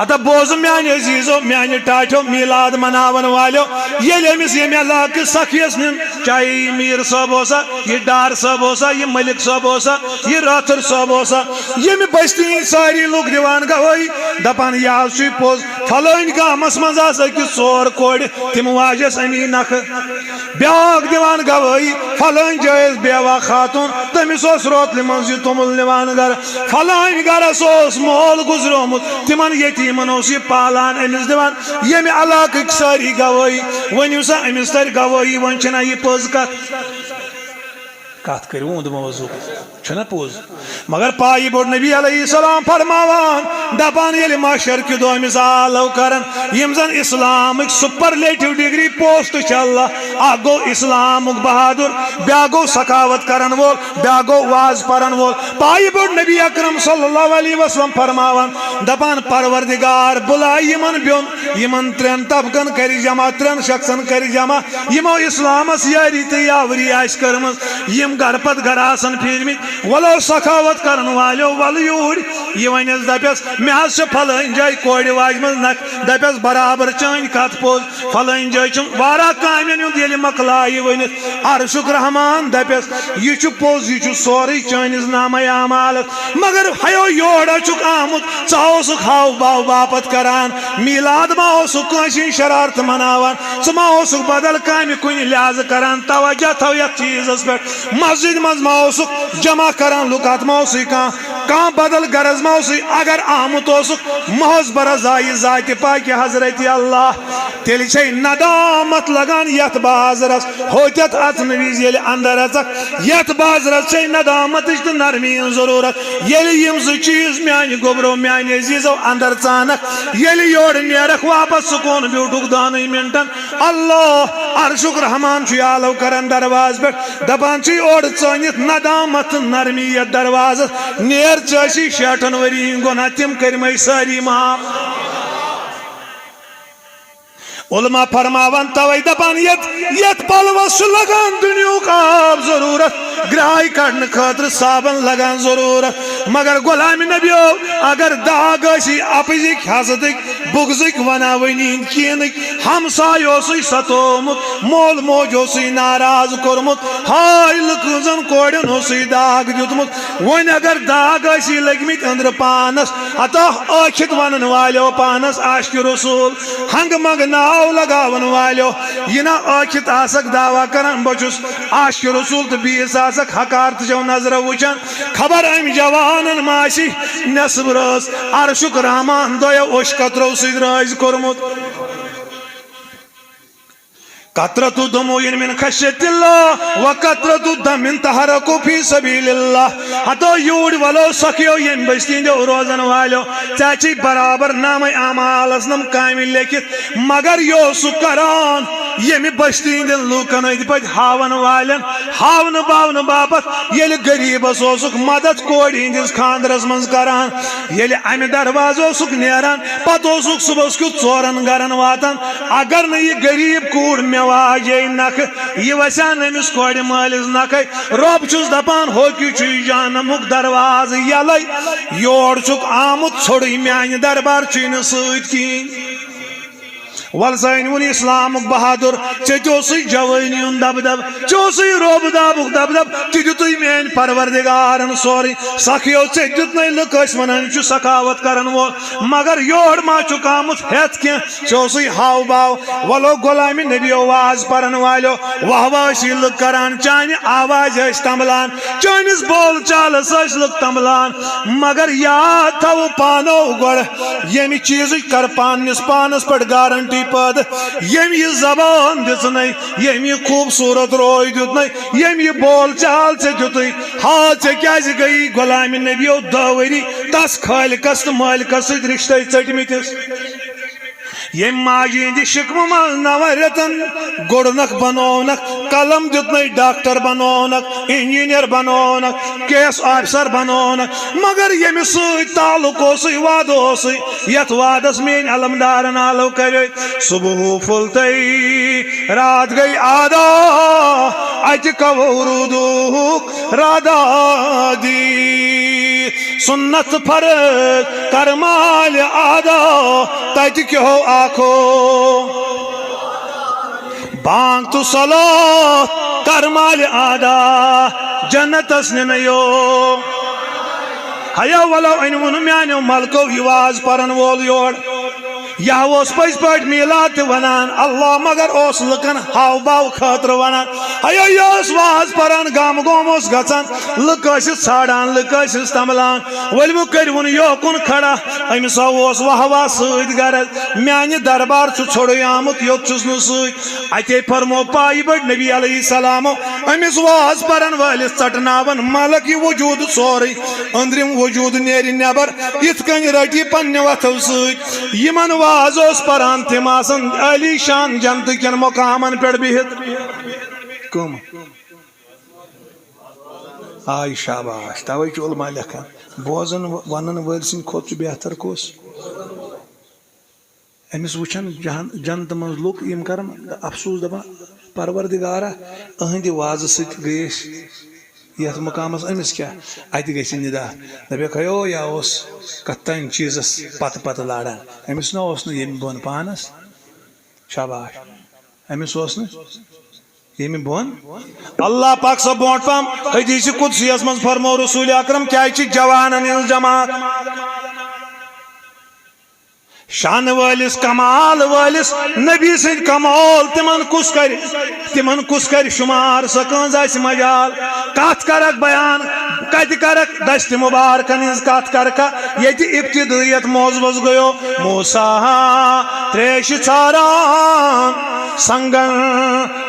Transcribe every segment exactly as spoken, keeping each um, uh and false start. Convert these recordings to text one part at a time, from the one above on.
ہتا بوزو میانہِ عزیزو، میانہِ ٹاٹھیو، میلاد مناون والیو، ییٚلہِ أمِس ییٚمہِ علاقہٕ سخیس نیُن، چاہے یہِ میٖر صٲب اوسا، یہِ ڈار صٲب اوسا، یہِ ملک صٲب اوسا، یہِ رٲتھٕر صٲب اوسا، ییٚمہِ بستی ہٕنٛدۍ سٲری لُکھ دِوان گوٲہی، دپان، یہِ حظ چھُے پوٚز، فلٲنۍ گامس منٛز آسہٕ أکِس ژور کورِ، تِم واجس امی نکھٕ۔ بیاکھ دِوان گوٲہی، فلٲنۍ جایہِ ٲس بیوہ خاتون، تٔمِس اوس روتلہِ منٛز یہِ توٚمُل نِوان گرٕ۔ فلٲنۍ گرس اوس مول گُزریومُت، تِمن یتیٖمن اوس یہِ پالان، أمِس دِوان۔ ییٚمہِ علاقٕکۍ سٲری گوٲہی، ؤنِو سا، أمِس ترِ گوٲہی، وۄنۍ چھِنہ یہِ پٔز کتھ؟ کتھ کٔرِو اُہُنٛد موضوع، چھُنہ پوٚز؟ مگر پایہِ بوٚڑ نبی علیہ السلام فرماوان، دپان، ییٚلہِ محشر کہِ دۄہ أمِس آلو کرن، یِم زن اسلامٕکۍ سپرلیٹو ڈگری پوسٹ چھِ اللہ، اکھ گوٚو اسلامُک بہادر، بیاکھ گوٚو سخاوت کرن وول، بیاکھ گوٚو واز پرن وول۔ پایہِ بوٚڑ نبی اکرم صلی اللہ علیہ وسلم فرماوان، دپان، پروردگار، بُلاے یِمن بیوٚن، یِمن ترٛٮ۪ن طبقن کرِ جمع، ترٛٮ۪ن شخصن کرِ جمع، یِمو اسلامس یٲری تہٕ یاوری آسہِ کٔرمٕژ، یِم گرٕ پتہٕ گرٕ آسن پھیٖرمٕتۍ، ولو سخاوت کرن والیو، ولہٕ یوٗرۍ۔ یہِ ونٮ۪س دپٮ۪س، مےٚ حظ چھِ فلٲنۍ جایہِ کورِ واجمٕژ نکھ، دپٮ۪س، برابر چٲنۍ کتھ پوٚز، فلٲنۍ جایہِ چھُم واریاہ کامٮ۪ن ہُنٛد، ییٚلہِ مۄکلایہِ ؤنِتھ، عرشُک رحمان دپٮ۪س، یہِ چھُ پوٚز، یہِ چھُ سورُے چٲنِس نامہ اعمالس، مگر ہیو یورٕ چھُکھ آمُت، ژٕ اوسُکھ ہاو باو باپتھ کران، میلاد ما اوسُکھ کٲنٛسہِ ہٕنٛز شرارتہٕ مناوان، ژٕ ما اوسُکھ بدل کامہِ کُنہِ لحاظہٕ کران، توجہ تھاو یتھ چیٖزس پٮ۪ٹھ، مسجد منٛز ما اوسُکھ جمع کران لُکھ، اتھ ما اوسُے کانٛہہ، کانٛہہ بدل غرض ما اوسُے، اگر آمُت اوسُکھ محض برضایہِ ذاتِ پاکہِ حضرت اللہ، تیٚلہِ چھے ندامت لگان یتھ بازرس، ہوتیتھ اژنہٕ وِزِ ییٚلہِ اندر اژکھ، یتھ بازرس چھے ندامتٕچ تہٕ نرمی ہٕنٛز ضروٗرت۔ ییٚلہِ یِم زٕ چیٖز میانہِ گوٚبرو، میانہِ عزیزو، اندر ژانکھ، ییٚلہِ یورٕ نیرکھ واپس سکوٗن بیوٗٹھُکھ دہنٕے منٹن، اللہ عرشُک رحمان چھُ آلو کران دروازٕ پٮ۪ٹھ، دپان چھُ، اورٕ ژٲنِتھ ندامت تہٕ نرمی یتھ دروازس، نیر، ژےٚ ٲسی شیٹھن ؤری ہٕنٛدۍ گۄناہ، تِم کٔرۍ مےٚ سٲری معاف۔ علماء فرماوان توے دپان، یتھ، یتھ پلوس چھُ لگان دُنیہُک آب ضروٗرت، گراے کڑنہٕ خٲطرٕ صابن لگان ضروٗرت، مگر غلام نبیو، اگر داغ ٲسی اپزٕکۍ، حسدٕکۍ، بغضٕکۍ، وناوٲنی ہٕنٛدۍ، کینٕکۍ، ہمساے اوسُے ستومُت، مول موج اوسُے ناراض کوٚرمُت، ہاے لُکہٕ ہٕنٛزن کورٮ۪ن اوسُے داغ دیُتمُت۔ وۄنۍ اگر داغ ٲسی لٔگمٕتۍ أنٛدرٕ پانس، ہتا ٲکھِتھ ونن والیو پانس عاشق رسول، ہنگہٕ منگہٕ ناو لگاون والیو، یہِ نا ٲکھِتھ آسکھ دعویٰ کران، بہٕ چھُس عاشق رسول، تہٕ بیٚیِس آسکھ حقارتہٕ چو نظرو وٕچھان۔ خبر أمۍ جوانن ما آسہِ نٮ۪صٕب رٲژ عرشُک رحمان دۄیو اوٚش قطرو سۭتۍ رٲزۍ کوٚرمُت۔ قطرة دموع من خشية الله وقطرة دم تحرق في سبيل الله۔ ہتو یوٗرۍ ولو سخیو، ییٚمہِ بستی ہٕنٛدیو روزن والیو، ژےٚ چھے برابر نامے اعمالس نم کامہِ لیکھِتھ، مگر یہِ اوس سُہ کران ییٚمہِ بستی ہٕنٛدٮ۪ن لوٗکن أنٛدۍ پٔتۍ ہاون والٮ۪ن ہاونہٕ باونہٕ باپتھ، ییٚلہِ غریٖبس اوسُکھ مدد کورِ ہٕنٛدِس خانٛدرس منٛز کران، ییٚلہِ امہِ دروازٕ اوسُکھ نیران، پتہٕ اوسُکھ صُبحس کیُتھ ژورن گرن واتان۔ اگر نہٕ یہِ غریٖب کوٗر مےٚ واجے نکھٕ، یہِ وسہِ ہا نہٕ أمِس کورِ مٲلِس نکھے۔ رۄب چھُس دپان، ہوکہِ چھُ یہِ جہنمُک دروازٕ یلے، یور چھُکھ آمُت، ژھوٚرُے میانہِ دربار چھُے نہٕ سۭتۍ کِہیٖنۍ۔ ول سا أنۍ وُن اسلامُک بہادر، ژےٚ تہِ اوسُے جوٲنی ہُنٛد دبدب، ژےٚ اوسُے روب دابُک دبدب، تہِ دیُتُے میٲنۍ پروردگارن سورُے۔ سخیو، ژےٚ دیُتنَے لُکھ ٲسۍ ونان، یہِ چھُ سخاوت کرن وول، مگر یور ما چھُکھ آمُت ہٮ۪تھ کینٛہہ؟ ژےٚ اوسُے ہاو باو۔ ولو غلامِ نبیو، واز پرن والیو، واہ واہ ٲسی لُکھ کران، چانہِ آوازِ ٲسۍ تمبلان، چٲنِس بول چالس ٲسۍ لُکھ تمبلان، مگر یاد تھاوو پانو گۄڈٕ، ییٚمہِ چیٖزٕچ کر پننِس پانس پٮ۪ٹھ گارنٹی پٲدٕ، ییٚمۍ یہِ زبان دِژنَے، ییٚمۍ یہِ خوٗبصوٗرت روے دیُتنَے، ییٚمۍ یہِ بول چال ژےٚ دیُتُے، ہا، ژےٚ کیٛازِ گٔیی غلامِ نبیو دَہ ؤری تس خالقس تہٕ مالکس سۭتۍ رشتے ژٔٹمٕتِس؟ ییٚمۍ ماجہِ ہٕنٛدِ شِکمہٕ منٛز نَوَن رٮ۪تن گوٚڑنکھ، بنوونکھ، قلم دیُتنَے، ڈاکٹر بنوونکھ، انجینئر بنوونکھ، کے ایس آفیسر بنوونکھ، مگر ییٚمِس سۭتۍ تعلق اوسُے، وعدٕ اوسُے، یتھ وعدس میٲنۍ علمدارن آلو کرے۔ صبح پھُل تہٕ راتھ گٔے ادا، اتہِ کوو روٗدُک رادہ دی۔ سُنت فرض کرمالہِ ادا، تہِ کیٛاہ ہو آکھو؟ بانگ تہٕ صلوات کر مالہِ ادا، جنتس نِنہٕ یو۔ ہیو ولو أنۍ ووٚن میانیو ملکو یہِ واز پرن وول یور۔ یہِ اوس پٔزۍ پٲٹھۍ میٖلاد تہِ ونان اللہ، مگر اوس لُکن ہاو باو خٲطرٕ ونان۔ ہیو یہِ اوس واز پران، گام گوم اوس گژھان، لُکھ ٲسِس ژھانڈان، لُکھ ٲسِس تمبلان۔ ؤلِو کٔرِوُن یوکُن کھڑا، أمِس ہا اوس واہ واہ سۭتۍ غرض، میانہِ دربار چھُ ژھوٚرُے آمُت، یوٚت چھُس نہٕ سۭتۍ۔ اتے فرمو پایہِ بٔڑۍ نبی علیہ السلامو أمِس واز پرن وٲلِس ژٹناون ملک یہِ وجود سورُے، أنٛدرِم وجود نیرِ نٮ۪بر، یِتھ کٔنۍ رٔٹۍ یہِ پننہِ وتھو سۭتۍ۔ یِمن واز اوس پران، تِم آسن عالی شان جنتہٕ کٮ۪ن مقامن پٮ۪ٹھ بِہِتھ۔ کٕم؟ آے شاباش، توے چھُ علماء لیکھان، بوزن و-، ونن وٲلۍ سٕنٛدِ کھۄتہٕ چھُ بہتر کُس؟ أمِس وٕچھن جہن-، جنتہٕ منٛز لُکھ، یِم کرن افسوس، دپان، پروردگارا، أہنٛدِ وازٕ سۭتۍ گٔے أسۍ یتھ مقامس، أمِس کیٛاہ؟ اتہِ گژھِ ندا۔ دپیکھ، ہیو، یا اوس کتھ تام چیٖزس پتہٕ پتہٕ لاران، أمِس نہ اوس نہٕ ییٚمہِ بۄن پانس۔ شاباش، أمِس اوس نہٕ ییٚمہِ بۄن۔ اللہ پاک صٲب برونٛٹھ پہم حدیث قدسیس منٛز فرمو رسول اکرم، کیٛازِ چھِ جوانن ہٕنٛز جماعت؟ شان وٲلِس، کمال وٲلِس نبی سٕنٛدۍ کمال، تِمن کُس کرِ، تِمن کُس کرِ شُمار؟ سۄ کٲنٛز آسہِ مجال؟ کتھ کرکھ بیان، کتہِ کرکھ دستِ مبارکن ہٕنٛز کتھ کرکھا؟ ییٚتہِ ابتدٲیت موضوعس گٔیو، موسیٰ تریشہِ ژھاران، سنگن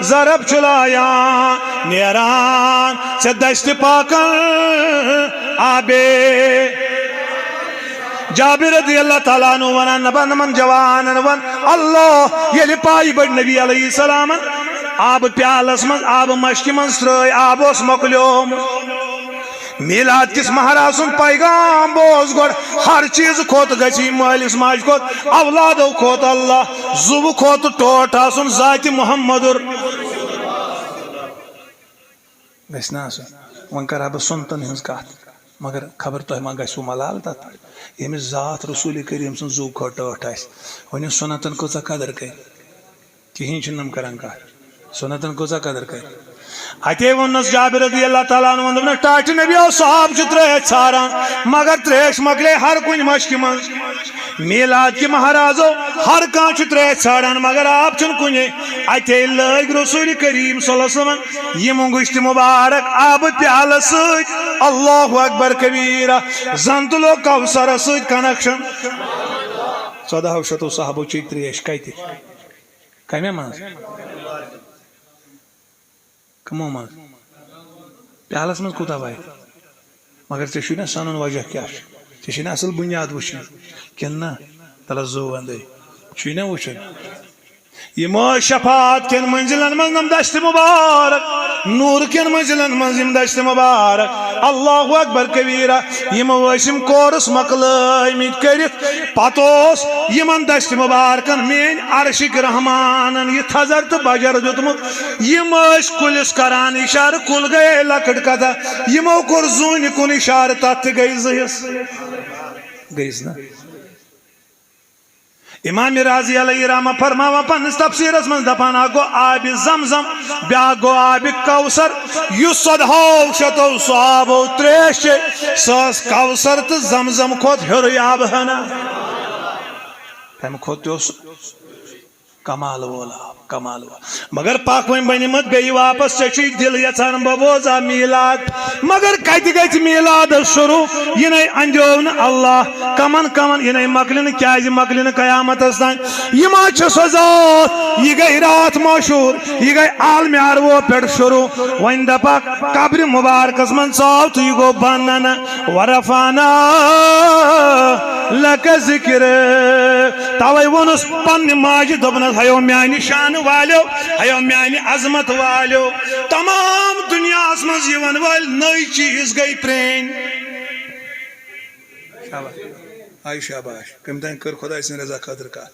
ضرب چھُ لایان، نیران ژےٚ دستِ پاکن آبے۔ جابر رضی اللہ تعالیٰ عنہ ونان، نبا نمن جوانن ون، اللہ ییٚلہِ پایہِ بٔڑۍ نبی علیہ السلامن آبہٕ پیالس منٛز آبہٕ مشکہِ منٛز ترٲے، آب اوس مۄکلیومُت۔ میلاد کِس مہراز سُنٛد پیغام بوز گۄڈٕ، ہر چیٖزٕ کھۄتہٕ گژھِ یہِ مٲلِس ماجہِ کھۄتہٕ، اولادو کھۄتہٕ اللہ، زُوٕ کھۄتہٕ ٹوٹھ آسُن ذاتِ محمدُر۔ گژھِ نہ آسُن۔ وۄنۍ کرٕ ہا بہٕ سُنتن ہٕنٛز کتھ، مگر خبر تۄہہِ ما گژھِوٕ ملال تتھ پٮ۪ٹھ، ییٚمِس ذات رسول کریم سٕنٛز زُو کھۄتہٕ ٹٲٹھ آسہِ۔ وۄنۍ یُس سُنتن کۭژاہ قدر کرِ، کِہیٖنۍ چھِنہٕ یِم کران کتھ۔ سُنتن کۭژاہ قدر کرِ؟ اتے ووٚننس جابر رضی اللہ تعالیٰ عنہ، ووٚن، دوٚپنس، ٹاٹھہِ نبی آو، سُہ آب چھُ ترٲیتھ ژھاران، مگر تریش مۄکلے ہر کُنہِ مشکہِ منٛز۔ میلاد کہِ مہرازو ہر کانٛہہ چھُ ترٛیش ژھانڈان، مگر آب چھُنہٕ کُنے۔ اتے لٲگۍ رسول کریم صلی اللہ علیہ وسلمن یہِ مُنگٕشتہِ مبارک آبہٕ پیالہٕ سۭتۍ۔ اللہ اکبر کبیرہ۔ زن تہٕ لوٚگ کوثرس سۭتۍ connection۔ ژۄدہو شتو صحابو چیٚیہِ ترٛیش کتہِ؟ کمہِ منٛز؟ کٕمو منٛز؟ پیالس منٛز کوٗتاہ واتہِ؟ مگر ژےٚ چھُے نا سنُن وجہ کیٛاہ چھُ؟ ژےٚ چھے نا اصل بُنیاد وٕچھِنۍ؟ کِنہٕ نہ؟ تلس زُو وندے۔ چھُے نا وٕچھُن؟ یِم ٲسۍ شفاعت کٮ۪ن منزلن منٛز نم دستِ مبارک، نوٗر کٮ۪ن منزلن منٛز یِم دستِ مبارک۔ اللہ اکبر کبیرہ۔ یِم ٲسۍ یِم کورس مۄکلٲومٕتۍ کٔرِتھ۔ پتہٕ اوس یِمن دستِ مبارکن میٲنۍ عرشٕکۍ رحمانن یہِ تھزر تہٕ بجر دیُتمُت۔ یِم ٲسۍ کُلِس کران اشارٕ، کُل گٔیے لۄکٕٹ کتھا۔ یِمو کوٚر زوٗنہِ کُن اشارٕ، تتھ تہِ گٔے زٕ حصہٕ۔ گٔیس نا؟ امام رازی علیہ رحمہ فرماوان پننِس تفسیرس منٛز دپان، اکھ گوٚو آبِ زمزم، بیاکھ گوٚو آبِ کوثر۔ یُس ژۄدہو شتو صحابو تریش چے، سۄ ٲس کوثر تہٕ زمزم کھۄتہٕ ہیوٚرُے آبہٕ ہنا۔ تمہِ کھۄتہٕ تہِ اوس کمال وول آب، کمال وول۔ مگر پکھ وۄنۍ بنہِ مت بیٚیہِ واپس، ژےٚ چھُے دل یژھان بہٕ بوزا میلاد۔ مگر کتہِ گژھِ میلاد شروع؟ یہِ نے اندیو نہٕ اللہ۔ کمن کمن یہِ نے مۄکلہِ نہٕ، کیازِ مۄکلہِ نہٕ قیامتس تام؟ یہِ ما چھِ سۄ ذات؟ یہِ گٔے راتھ مشہوٗر، یہِ گٔے عالمِ عربو پٮ۪ٹھ شروع۔ وۄنۍ دپکھ قبرِ مبارکس منٛز ژاو تہٕ یہِ گوٚو بنٛد نہ۔ ورفعنا لک ذکر۔ توے ووٚنُس پننہِ ماجہِ، دوٚپنس، ہیو میانہِ شانہٕ والیو، ہیو میانہِ عظمت والیو، تمام دُنیاہس منٛز یِوان وٲلۍ نٔوۍ چیٖز گٔے پرٛٲنۍ۔ شاباش۔ آے شاباش۔ کٔمۍ تام کٔر خۄداے سٕنٛدِ رضا خٲطرٕ کتھ۔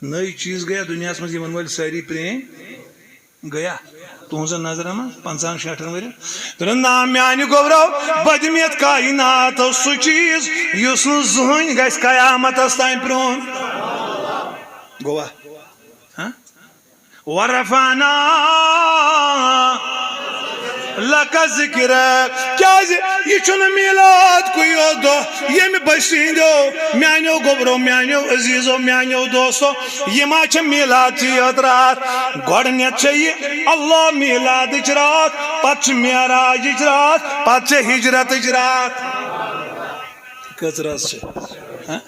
نٔوۍ چیٖز گٔیا دُنیاہس منٛز یِوان وٲلۍ سٲری پرٛٲنۍ؟ گٔیا؟ تُہنٛزن نظرن منٛز پنٛژاہن شیٹھن ؤرین؟ دوٚپُن، نا میانہِ گوٚبرو، بہٕ دِمہٕ یتھ کائناتس سُہ چیٖز یُس نہٕ زٕہٕنۍ گژھِ قیامتس تام پرٛون۔ گوٚوا؟ ہاں؟ ورفعنا لک ذکر۔ کیازِ؟ یہِ چھُنہٕ میلاد کُے یوت دۄہ ییٚمہِ بٔسۍ ہٕنٛدیو، میانیو گوٚبرو، میانیو عزیزو، میانیو دوستو، یہِ ما چھےٚ میلاد چی یٲژ راتھ؟ گۄڈٕنیتھ چھےٚ یہِ اللہ میلادٕچ راتھ، پتہٕ چھِ معراجٕچ راتھ، پتہٕ چھےٚ ہجرتٕچ راتھ۔ کٔژ رٲژ چھِ؟ ہاں؟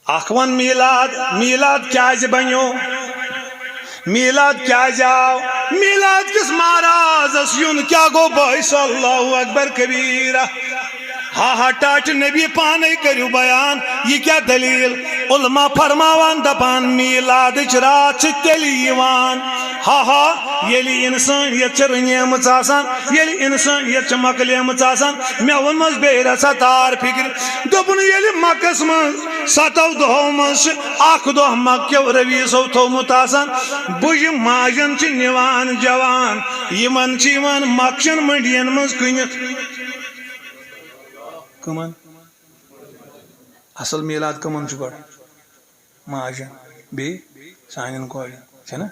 اکھ ون میلاد، میلاد کیازِ بنیو؟ میلاد کیازِ آو؟ میلاد کِس مہرازس یُن کیاہ گوٚو باعث؟ اللہ اکبر کبیرہ۔ ہا ہا، ٹاٹھۍ نبی پانے کٔرِو بیان، یہِ کیاہ دلیل؟ علماء فرماوان دپان، میلادٕچ راتھ چھِ تیٚلہِ یِوان، ہا ہا، ییٚلہِ انسٲنیت چھِ رنیمٕژ آسان، ییٚلہِ انسٲنیت چھِ مۄکلیمٕژ آسان۔ مےٚ ووٚنمس بیٚیہِ رژھا تار فکرِ، دوٚپُن، ییٚلہِ مکس منٛز ستو دۄہو منٛز چھِ اکھ دۄہ مکہ کیو رئیسو تھوٚومُت آسان، بُجہِ ماجن چھِ نِوان جوان، یِمن چھِ یِوان مکچن منڈین منٛز کٕنِتھ۔ کٕمن؟ اصل میلاد کٕمن چھُ گۄڈٕ؟ ماجن، بیٚیہِ سانٮ۪ن کورٮ۪ن، چھَنا؟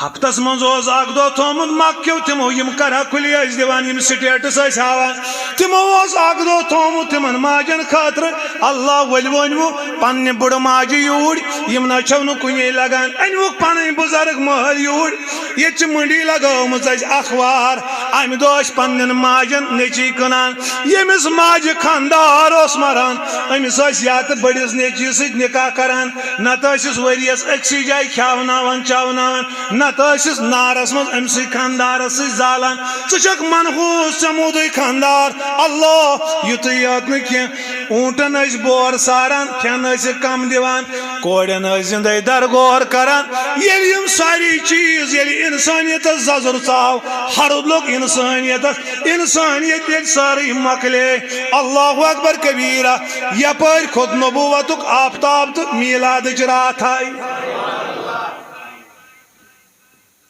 ہفتس منٛز اوس اکھ دۄہ تھوٚومُت مکیو تِمو، یِم کرا کُلی ٲسۍ دِوان، یِم سٹیٹس ٲسۍ ہاوان، تِمو اوس اکھ دۄہ تھوٚومُت تِمن ماجن خٲطرٕ۔ اللہ ؤلۍ ؤنِوٕ پننہِ بُڈٕ ماجہِ یوٗرۍ، یِم نہ چھَو نہٕ کُنے لگان، أنۍوُکھ پنٕنۍ بُزرگ مٲلۍ یوٗرۍ۔ ییٚتہِ چھِ مٔنڈی لگٲومٕژ اَسہِ اخوار، امہِ دۄہ ٲسۍ پننٮ۪ن ماجن نیٚچی کٕنان۔ ییٚمِس ماجہِ خانٛدار اوس مران، أمِس ٲسۍ یا تہٕ بٔڑِس نیٚچی سۭتۍ نکاح کران، نتہٕ ٲسِس ؤریس أکسٕے جایہِ کھیاوناوان چاوناوان، نتہٕ ٲسِس نارس منٛز أمۍ سٕے خانٛدارس سۭتۍ زالان۔ ژٕ چھکھ منحوس، ژےٚ موٗدُے خانٛدار۔ اللہ، یُتُے یوت نہٕ کینٛہہ، اوٗنٹن ٲسۍ بور ساران، کھٮ۪ن ٲسِکھ کم دِوان، کورٮ۪ن ٲسۍ زندے درگور کران۔ ییٚلہِ یِم ساری چیٖز، ییٚلہِ انسٲنیتس ززُر ژاو، ہرُد لوٚگ انسٲنیتس، انسانیت ییٚلہِ سٲرٕے مۄکلے، اللہ اکبر کبیرہ، یپٲرۍ کھوٚت نبوتُک آفتاب تہٕ میلادٕچ راتھ آیہِ۔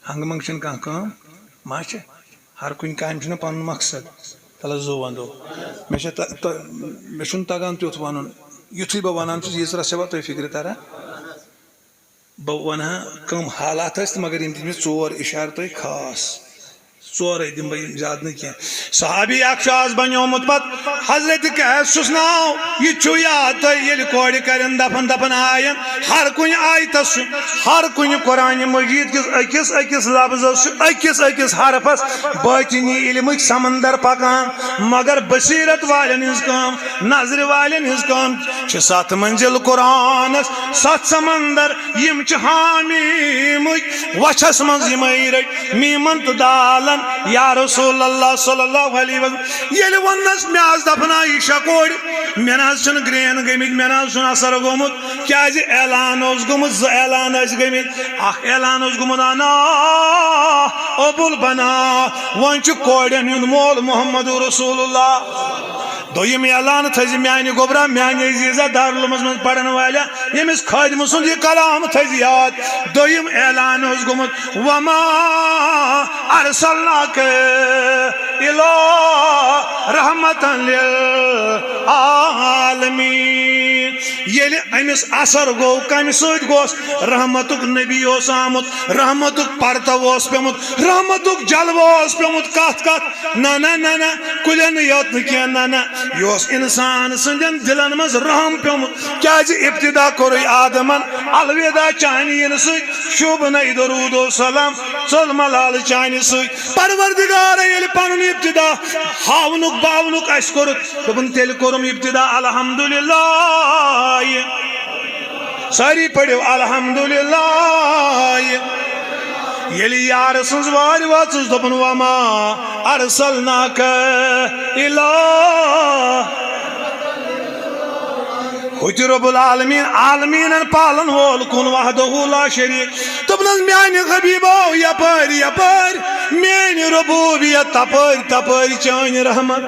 ہنگہٕ منٛگہٕ چھنہٕ کانٛہہ کٲم ما چھِ؟ ہر کُنہِ کامہِ چھُنہ پنُن مقصد۔ تلہ زُو ونٛدو۔ مےٚ چھےٚ تہ-، تہ-، مےٚ چھُنہٕ تگان تیُتھ ونُن۔ یُتھُے بہٕ ونان چھُس، ییٖژ رژھ چھےٚ وۄنۍ تۄہہِ فکرِ تران؟ بہٕ ونہٕ ہا کم حالات ٲسۍ تہٕ مگر یِم دِتۍ مےٚ ژور اشارٕ تۄہہِ خاص۔ ژورے دِمہٕ بہٕ، یِم زیادٕ نہٕ کینٛہہ۔ صحابی اکھ چھُ آز بنیومُت پتہٕ حضرت قیس چھُس ناو، یہِ تہِ چھُو یاد تۄہہِ، ییٚلہِ کورِ کرن دفن دپان آین، ہر کُنہِ آیتس چھُ، ہر کُنہِ قرآن مجید کِس أکِس أکِس لفظس چھُ، أکِس أکِس حرفس باطنی علمٕکۍ سمندر پکان۔ مگر بصیرت والٮ۪ن ہٕنٛز کٲم، نظرِ والٮ۪ن ہٕنٛز کٲم چھِ ستھ منزل قرآنس، ستھ سمندر، یِم چھِ حامیٖمٕکۍ۔ وچھس منٛز یِمے رٔٹۍ میٖمن تہٕ دالن، یا رسول اللہ صلی اللہ علیہ وسلم۔ ییٚلہِ ووٚننس، مےٚ آسہٕ دفناوِ شےٚ کورِ، مےٚ نہ حظ چھُنہٕ گرین گٔمٕتۍ، مےٚ نہ حظ چھُنہٕ اثر گوٚمُت، کیازِ اعلان اوس گوٚمُت، زٕ اعلان ٲسۍ گٔمٕتۍ۔ اکھ اعلان اوس گوٚمُت، انا ابو البنا، وۄنۍ چھُ کورٮ۪ن ہُنٛد مول محمد رسول اللہ۔ دوٚیِم اعلان تھٲیزِ میانہِ گوٚبرا، میانہِ عزیزا، دارالعلومس منٛز پرن والیا، ییٚمِس خادمہٕ سُنٛد یہِ کلام تھٲیزِ یاد۔ دوٚیِم اعلان اوس گوٚمُت، وما ارسلناک الا رحمتا للعالمین۔ ییٚلہِ أمِس اثر گوٚو، کمہِ سۭتۍ گوس؟ رحمتُک نبی اوس آمُت، رحمتُک پرتو اوس پیومُت، رحمتُک جلوٕ اوس پیومُت۔ کتھ کتھ؟ نہ نہ نہ نہ، کُلٮ۪ن یوت نہٕ کینٛہہ، نہ نہ، یہِ اوس انسان سٕنٛدٮ۪ن دِلن منٛز رحم پیومُت۔ کیازِ ابتدا کوٚرُے آدمن الوداع چانہِ یِنہٕ سۭتۍ، شوٗبنَے درود و سلام ژوٚل ملالہٕ چانہِ سۭتۍ۔ پروردگارے ییٚلہِ پنُن ابتدا ہاونُک باونُک آسہِ کوٚرُت، دوٚپُن، تیٚلہِ کوٚرُم ابتدا الحمدللہ۔ سٲری پٔرِو الحمدللہ۔ ییٚلہِ یارٕ سٕنٛز وارِ وٲژٕس، دوٚپُن، وما ارسلناک الا۔ ہُہ تہِ رب العالمین، عالمیٖنن پالن وول کُن وحدہ لا شریک۔ دوٚپنس، میانہِ حبیبو، یپٲرۍ یپٲرۍ میٲنۍ ربوبیت، تپٲرۍ تپٲرۍ چٲنۍ رحمت۔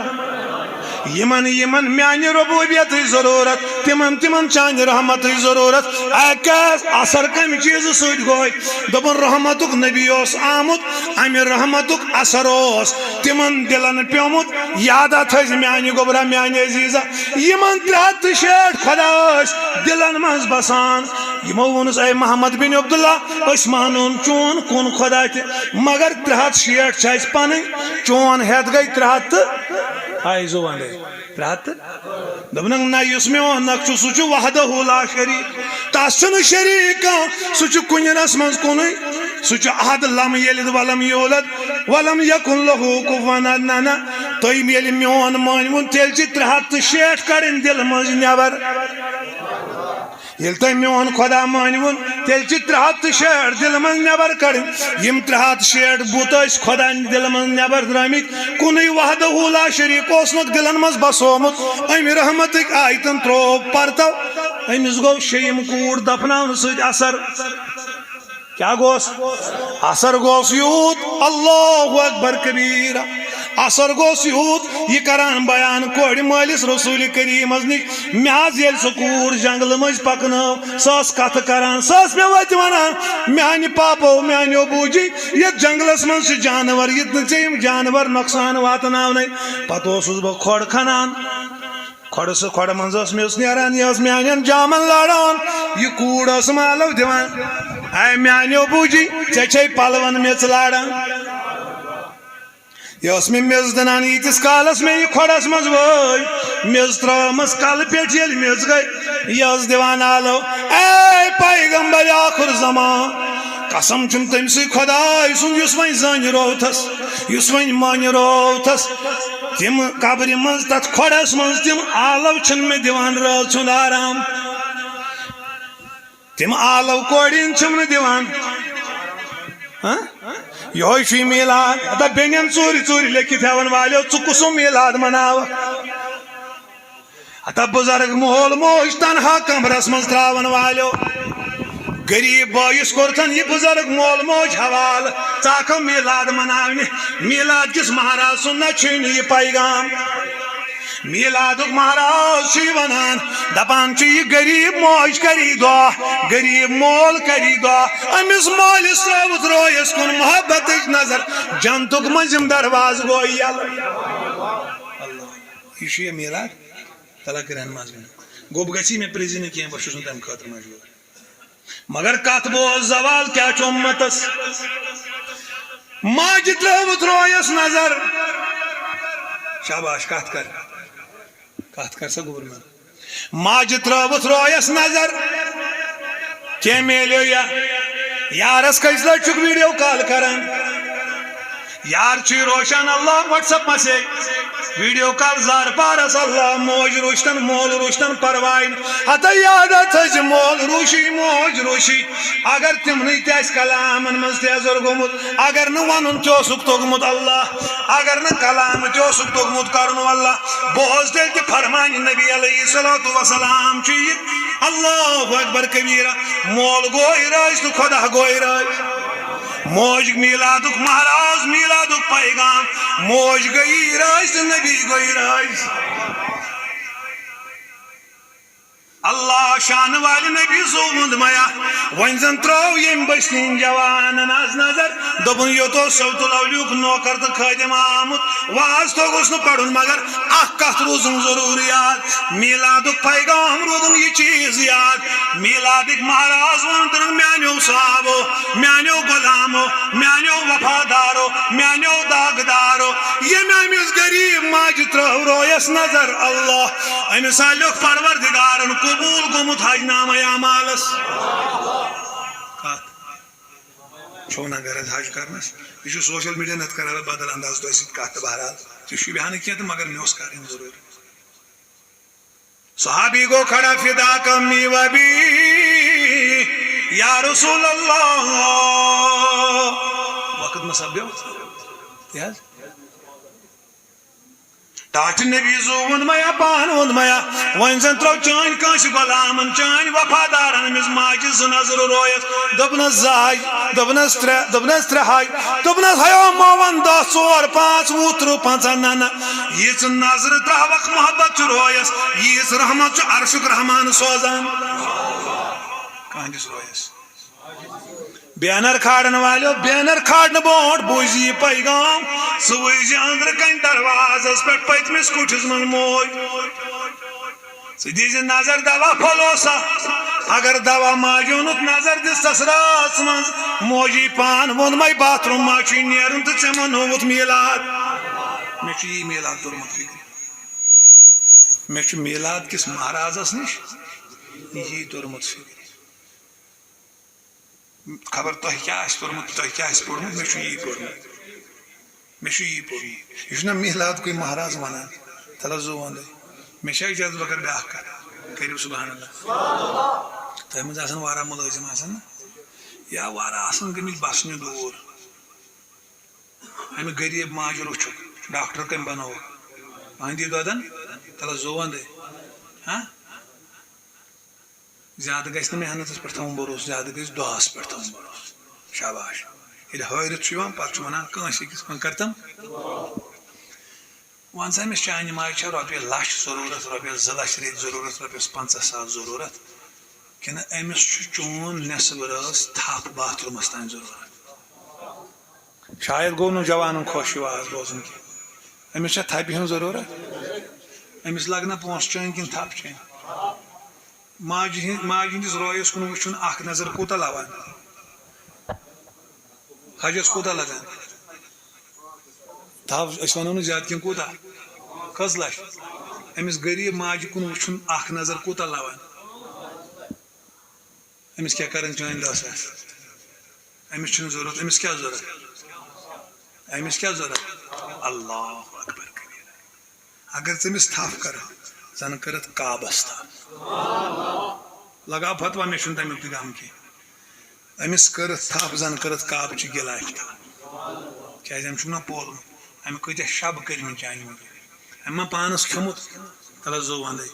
یِمن، یِمن میانہِ ربوبیتٕچ ضروٗرت، تِمن، تِمن چانہِ رحمتٕچ ضروٗرت۔ اے کیٛاہ اثر کمہِ چیٖزٕ سۭتۍ گوٚو؟ دوٚپُن، رحمتُک نبی اوس آمُت، امہِ رحمتُک اثر اوس تِمن دِلن پیومُت۔ یاد تھٲوزِ میانہِ گوٚبرا، میانہِ عزیزا، یِمن ترٛےٚ ہتھ تہٕ شیٹھ خۄدا ٲسۍ دِلن منٛز بسان۔ یِمو ووٚنُس، اے محمد بن عبداللہ، أسۍ مانون چون کُن خۄدا تہِ، مگر ترٛےٚ ہتھ شیٹھ چھِ اَسہِ پنٕنۍ، چون ہٮ۪تھ گٔے ترٛےٚ ہتھ تہٕ، آے زُوان گٔے ترٛےٚ ہتھ تہٕ۔ دوٚپنَکھ، نہ، یُس میون اکھ چھُ، سُہ چھُ وحدہ لا شریک، تَس چھُنہٕ شریک کانٛہہ، سُہ چھُ کُنہِ رس منٛز کُنُے، سُہ چھُ احد، لم یلد ولم یولد ولم یکن لہ کفوا احد۔ نہ، نہ، تُہۍ ییٚلہِ میون مٲنِوُن، تیٚلہِ چھِ ترٛےٚ ہتھ تہٕ شیٹھ کڑٕنۍ دِلہٕ منٛز نٮ۪بر۔ ییٚلہِ تۄہہِ میون خۄدا مٲنِوُن، تیٚلہِ چھِ ترٛےٚ ہتھ تہٕ شیٹھ دِلہٕ منٛز نٮ۪بر کڑٕنۍ۔ یِم ترٛےٚ ہتھ شیٹھ بُت ٲسۍ خۄداے دِلہٕ منٛز نٮ۪بر درٛٲمٕتۍ، کُنُے وحدہ لا شریک اوسنکھ دِلن منٛز بسومُت۔ أمۍ رحمتٕکۍ آیتن ترٛوو پرتو۔ أمِس گوٚو شیٚیِم کوٗر دفناونہٕ سۭتۍ اثر۔ کیٛاہ گوس؟ اثر گوس یوٗت، اللہ اکبر کبیرہ۔ اثر گوس یوٗت، یہِ کران بیان کورِ مٲلِس رسول کریمس نِش، مےٚ حظ ییٚلہِ سۄ کوٗر جنگلہٕ مٔنٛزۍ پکنٲو، سۄ ٲس کتھٕ کران، سۄ ٲس مےٚ وتہِ ونان، میانہِ پاپو، میانیو بوٗجی، یتھ جنگلس منٛز چھِ جانور، ییٚتہِ نہٕ ژےٚ یِم جانور نۄقصان واتناونَے۔ پتہٕ اوسُس بہٕ کھۄڈ کھنان۔ کھۄڈٕ سُہ کھۄڈٕ منٛز ٲس میٚژ نیران، یہِ ٲس میانٮ۪ن جامن لاران، یہِ کوٗر ٲسٕم آلو دِوان۔ اے میانیو بوٗجی، ژےٚ چھے پلون میٚژ لاران۔ یہِ ٲس مےٚ میٚژ دٕنان، ییٖتِس کالس مےٚ یہِ کھۄڈس منٛز وٲج۔ میٚژ ترٲومٕژ کلہٕ پٮ۪ٹھ ییٚلہِ میٚژ گٔے، یہِ ٲس دِوان آلو۔ اے پیغمبر آخر زمان، قسم چھُم تٔمۍ سٕے خۄداے سُنٛد، یُس وۄنۍ زٲنہِ رووتھس، یُس وۄنۍ مٲنہِ رووتھس۔ تِم قبرِ منٛز، تتھ کھۄڈس منٛز تِم آلو چھِنہٕ مےٚ دِوان رٲژ ہُنٛد آرام۔ تِم آلو کورٮ۪ن چھِم نہٕ دِوان۔ ہاں؟ یِہوٚے چھُے میٖلاد۔ ہتا بیٚنٮ۪ن ژوٗرِ ژوٗرِ لیکھِتھ ہٮ۪وان والیو، ژٕ کُسُم میٖلاد مناوکھ؟ ہتا بُزرگ مول موج تنہا کمرس منٛز ترٛاوان والیو۔ غریٖب بٲیِس کوٚرتھن یہِ بُزرگ مول موج حوالہٕ، ژٕ آکھ میٖلاد مناونہِ۔ میٖلاد کِس مہراز سُنٛد نہ چھُے نہٕ یہِ پیغام۔ میٖلادُک مہراز چھُ یہِ وَنان، دَپان چھُ، یہِ غریٖب موج کَری دُعا، غریٖب مول کَری دُعا، أمِس مٲلِس ترٛٲوٕتھ رویَس کُن محبتٕچ نظر، جنتُک مٔنٛزِم دروازٕ گوٚو یَلہٕ۔ یہِ چھُ یہِ میٖلاد، تَلہ کٔرِن منٛز گوٚب گژھی مےٚ پرٛزِ نہٕ کینٛہہ، بہٕ چھُس نہٕ تَمہِ خٲطرٕ مجبوٗر۔ مگر کتھ بوز زوال کیٛاہ چھُ اُمتس؟ ماجہِ ترٲوٕتھ رویس نظر۔ شاباش، کتھ کر، کتھ کر سا گوٚبُر مےٚ۔ ماجہِ ترٲوٕتھ رویس نظر۔ کینٛہہ میلیو یا؟ یارس کٔژِ لٹہِ چھُکھ ویڈیو کال کران؟ یار چھُے روشن اللہ what's up message. Video call زار پارس اللہ، موج روشتن، مول روشتن، پرواے نہٕ۔ ہتا یاد تھٲوزِ، مول روشی، موج روشی۔ اگر تِمنٕے تہِ آسہِ کلامن منٛز تیزر گوٚمُت، اگر نہٕ ونُن تہِ اوسُکھ توٚگمُت اللہ، اگر نہٕ کلام تہِ اوسُکھ توٚگمُت کرُن اللہ، بوز تیٚلہِ تہِ فرمانہِ نبی علیہ الصلوۃ والسلام چھُ یہِ۔ اللہ اکبر کبیرہ۔ مول گوٚو رٲضۍ تہٕ خدا گوٚو رٲضۍ۔ موج میٖلادُک مہراز، میٖلادُک پیغام۔ موج گٔیی رٲضۍ تہٕ نبی گوٚو رٲضۍ۔ اللہ شان والہِ نبی سُنٛد میا۔ وۄنۍ زن ترٲو ییٚمۍ بستی ہٕنٛدۍ جوانن از نظر۔ دوٚپُن، یوٚت اوس صوت الاولیُک نوکر تہٕ خٲدِم آمُت۔ واز توٚگُس نہٕ پرُن، مگر اکھ کتھ روٗزٕم ضروٗر یاد۔ میٖلادُک پیغام روٗدُم یہِ چیٖز یاد۔ میٖلادٕکۍ مہراز ووٚن تٔمۍ، میانیو صحابو، میانیو غلامو، میانیو وفادارو، میانیو داغدارو، ییٚمۍ أمِس غریٖب ماجہِ ترٲو رویس نظر۔ اللہ، أمِس آ لیوٚکھ پروردگارن قبوٗل گوٚمُت حج نامہ اعمالس۔ کتھ چھو نہ غرض حج کرنس؟ یہِ چھُ سوشل میڈیا نتہٕ کران بدل انداز تۄہہِ سۭتۍ کتھ تہٕ بہرحال، تہِ چھُ بیہنہٕ کینٛہہ تہٕ مگر مےٚ اوس کرٕنۍ ضروٗری۔ صحابی گوٚو کھڑا، فداک امی و ابی یا رسول اللہ۔ وقت ما سپدیو؟ تہِ حظ۔ ٹاٹھہِ نبی زُو ووٚن میا، پان ووٚن میا، وۄنۍ زن ترٛٲو چٲنۍ کٲنٛسہِ غلامن، چٲنۍ وفادارن أمِس ماجہِ زٕ نظرٕ رویس۔ دوٚپنس زٕ ہاے، دوٚپنس ترٛےٚ، دوٚپنس ترٛےٚ ہاے، دوٚپنس ہیو مومن دَہ، ژور، پانٛژھ، وُہ، ترٕٛہ، پنٛژاہ، نہ نہ، ییٖژ نظرٕ ترٛاوکھ محبت چھُ رویس، ییٖژ رحمت چھُ عرشُک رحمان سوزان۔ کہندِس رویس۔ بینر کھارن والیو، بینر کھارنہٕ برونٛٹھ بوٗزِ یہِ پیغام۔ ژٕ وٕچھ زِ أنٛدرٕ کنہِ دروازس پٮ۪ٹھ پٔتمِس کُٹھِس منٛز موج۔ ژٕ دِزِ نظر دوا پھوٚلوسا۔ اگر دوا ماجہِ اوٚنُتھ نظر دِژ تس رٲژ منٛز، موجی پان ووٚنمَے باتھ روٗم ما چھُے نیرُن تہٕ ژےٚ منووُتھ میٖلاد۔ مےٚ چھُ یی میٖلاد توٚرمُت فِکرِ۔ مےٚ چھُ میٖلاد کِس مہرازس نِش یی توٚرمُت فِکرِ۔ خبر تۄہہِ کیٛاہ آسہِ پوٚرمُت، تۄہہِ کیٛاہ آسہِ پوٚرمُت، مےٚ چھُ یی پوٚرمُت۔ مےٚ چھُ یی پوٚرمُت۔ یہِ چھُنہ میٖلاد کُے مہراز وَنان؟ تَلہ زُو وَندَے۔ مےٚ چھا اِجازت بہٕ کَرٕ بیٛاکھ کَتھ؟ کٔرِو سبحان اللہ۔ تۄہہِ منٛز آسَن واریاہ مُلٲزِم آسَن نہ؟ یا واریاہ آسَن گٔمٕتۍ بَسنہِ دوٗر۔ اَمہِ غریٖب ماجہِ روٚچھُکھ، ڈاکٹر کٔمۍ بَنووُکھ؟ پانہٕ دی دۄدَن، تَلہ زُو وَندَے۔ ہاں؟ زیادٕ گژھِ نہٕ محنتس پٮ۪ٹھ تھاوُن بھروسہٕ، زیادٕ گژھِ دعاہس پٮ۪ٹھ تھاوُن بھروسہٕ۔ شاباش۔ ییٚلہِ ہٲرِتھ چھُ یِوان، پتہٕ چھُ وَنان کٲنٛسہِ أکِس، وۄنۍ کر تِم؟ وَن سا، أمِس چانہِ ماجہِ چھےٚ رۄپیہِ لچھ ضروٗرت، رۄپیَس زٕ لچھ رٔٹۍ ضروٗرت، رۄپیَس پنٛژاہ ساس ضروٗرت، کِنہٕ أمِس چھُ چون نٮ۪صٕف رٲژ تھپھ باتھ روٗمَس تام ضروٗرت؟ شاید گوٚو نہٕ جوانن خۄش یہِ واز بوزُن کینٛہہ۔ أمِس چھےٚ تھپہِ ہٕنٛز ضروٗرت؟ أمِس لگنا پونٛسہٕ چٲنۍ کِنہٕ تھپھ چٲنۍ؟ ماجہِ ہِنٛد-، ماجہِ ہِنٛدِس رویس کُن وٕچھُن اکھ نظر کوٗتاہ لوان؟ حجس کوٗتاہ لگان؟ تھپھ أسۍ وَنو نہٕ زیادٕ کینٛہہ، کوٗتاہ؟ کٔژ لچھ؟ أمِس غریٖب ماجہِ کُن وٕچھُن اکھ نظر کوٗتاہ لوان؟ أمِس کیٛاہ کَرٕنۍ چٲنۍ دَہ ساس؟ أمِس چھُنہٕ ضوٚرَتھ، أمِس کیٛاہ ضوٚرَتھ؟ أمِس کیٛاہ ضوٚرَتھ؟ اللہ اکبر کبیٖرا۔ اگر ژٕ أمِس تھپھ کَرَکھ، زَن کٔرٕتھ کعبَس تھپھ۔ لگاو فتوا، مےٚ چھُنہٕ تَمیُک تہِ غم کینٛہہ۔ أمِس کٔرٕتھ تھپھ، زَن کٔرٕتھ کعبہٕ چہِ غلافہِ تھپھ۔ کیٛازِ أمۍ چھُکھ نہ پولمُت؟ أمۍ کۭتیٛاہ شب کٔرمٕتۍ چانہِ موٗجوٗب؟ أمۍ ما پانَس کھیوٚمُت؟ تَلہ زُو وَندَے۔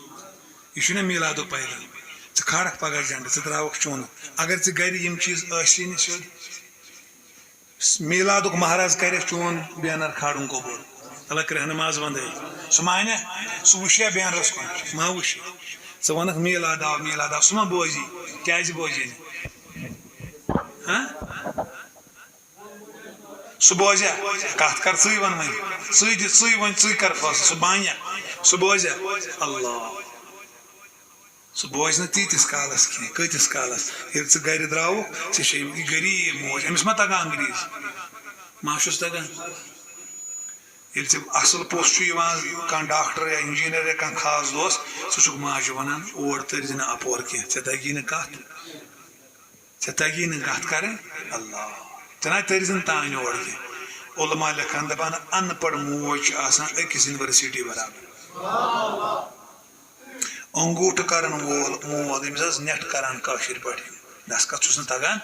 یہِ چھُنہ میٖلادُک پیغام۔ ژٕ کھالکھ پگاہ جنڈٕ، ژٕ ترٛاوکھ چوٗنہٕ۔ اگر ژٕ گرِ یِم چیٖز ٲسی نہٕ سیوٚد، میٖلادُک مہراز کرِ چون بینر کھالُن قبوٗل۔ تَلہ کرٛہنہٕ ماز وَندَے۔ سُہ مانیہ؟ سُہ وٕچھیہ بینرَس کُن؟ ما وٕچھ۔ ژٕ وَنکھ میٖلاد آو، میٖلاد آو، سُہ ما بوزی؟ کیٛازِ بوزی نہٕ؟ ہاں؟ سُہ بوزیا؟ کتھ کر ژٕے وَن وۄنۍ۔ ژٕے دِ، ژٕے وۄنۍ، ژٕے کر فٲصلہٕ۔ سُہ مانیا؟ سُہ بوزیا؟ اللہ۔ سُہ بوزِ نہٕ تیٖتِس کالس کینٛہہ۔ کۭتِس کالس؟ ییٚلہِ ژٕ گرِ درٛاوُکھ، ژےٚ چھے یہِ غریٖب موج، أمِس ما تگان انگریٖزی؟ ما چھُس تگان؟ ییٚلہِ ژےٚ اصل پوٚژھ چھُ یِوان، کانٛہہ ڈاکٹر یا انجینئر یا کانٛہہ خاص دوست، ژٕ چھُکھ ماجہِ ونان، اور تٔرۍ زِ نہٕ اپور کینٛہہ، ژےٚ تگی نہٕ کتھ۔ ژےٚ تگی نہٕ کتھ کرٕنۍ؟ اللہ۔ ژےٚ نہ تٔرۍ زِ نہٕ تانۍ اور کینٛہہ۔ علماء لیکھان، دپان، ان پڑھ موج چھِ آسان أکِس یونیورسٹی برابر۔ انگوٗٹھ کرن وول مول، ییٚمِس حظ نیٹ کران کٲشِر پٲٹھۍ، دستخط چھُس نہٕ تگان۔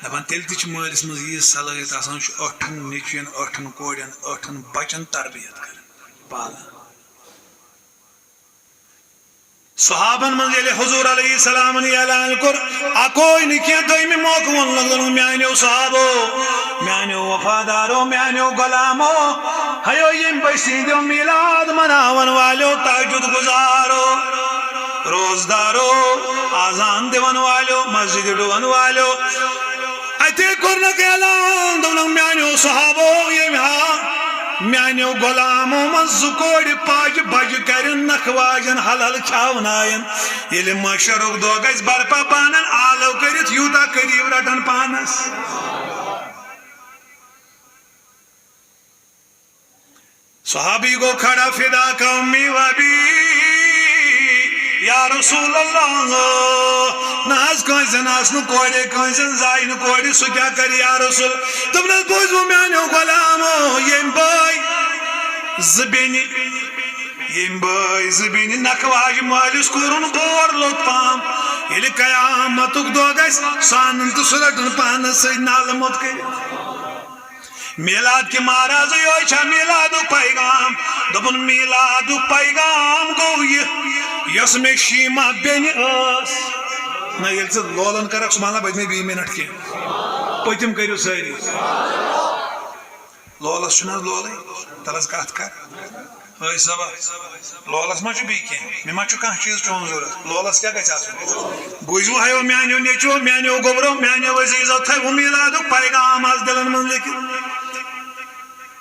دپان، تیٚلہِ تہِ چھِ مٲلِس منٛز ییٖژ صلٲحیت آسان، چھُ ٲٹھن نیٚچوٮ۪ن، ٲٹھن کورٮ۪ن، ٲٹھن بچن تربیت کران، پالان۔ صحابن منٛز ییٚلہِ حضور علیہ السلامن یہِ اعلان کوٚر، اکوے نہٕ کینٛہہ، دوٚیمہِ موقعہٕ ووٚن، لوٚگ وَنُن، میانیو صحابو، میانیو وفادارو، میانیو غلامو، ہیو ییٚمہِ بچہِ سٕنٛدیو میٖلاد مناون والیو، تہجد گُزارو، روزدارو، اذان دِون والیو، مسجدِ ڈُون والیو، اتے کوٚرنکھ اعلان، دوٚپنکھ، میانیو صحابو، ییٚمۍ ہا میانیو غلامو منٛز زٕ کورِ پاجہِ بجہِ کرن نکھٕ واجن حلال کھیاوناین، ییٚلہِ محشرُک دۄہ گژھِ برپا بانن آلو کٔرِتھ یوٗتاہ قریب رٹن پانس۔ صحابی گوٚو کھڑا، فداک امی و ابی، یا رسول اللہ، نہ حظ کٲنٛسہِ زَن آسہٕ نہٕ کورے، کٲنٛسہِ زَن زایہِ نہٕ کورِ، سُہ کیٛاہ کرِ یا رسول؟ دوٚپنَس، بوٗزِو میٛانیو غلامو، ییٚمۍ بٲے زٕ بیٚنہِ، ییٚمۍ بٲے زٕ بیٚنہِ نکھٕ واجہِ مٲلِس کوٚرُن بور لوٚت پام، ییٚلہِ قیامتُک دۄہ گژھِ، سُہ اَنُن تہٕ سُہ رَٹُن پانَس سۭتۍ نالہٕ موٚت کٔرِتھ۔ میلاد کہِ مہرازٕے یوت چھا میلادُک پیغام؟ دوٚپُن، میلادُک پیغام گوٚو یہِ، یۄس مےٚ شیما بیٚنہِ ٲس۔ نہ، ییٚلہِ ژٕ لولن کرکھ، سُہ مانہِ نہٕ پٔتمہِ بیٚیہِ مِنٹ کینٛہہ۔ پٔتِم کٔرِو سٲری۔ لولس چھُنہٕ حظ لولٕے، تَلہٕ حظ کتھ کر۔ ٲے صٲبا، لولس ما چھُ بیٚیہِ کینٛہہ؟ مےٚ ما چھُ کانٛہہ چیٖز چون ضروٗرت؟ لولس کیٛاہ گژھِ آسُن؟ بوٗزِو ہیو میانیو نیٚچویو، میانیو گوٚبرو، میانیو عزیزو، تھٲیِو میلادُک پیغام آز دِلن منٛز لیکھِتھ۔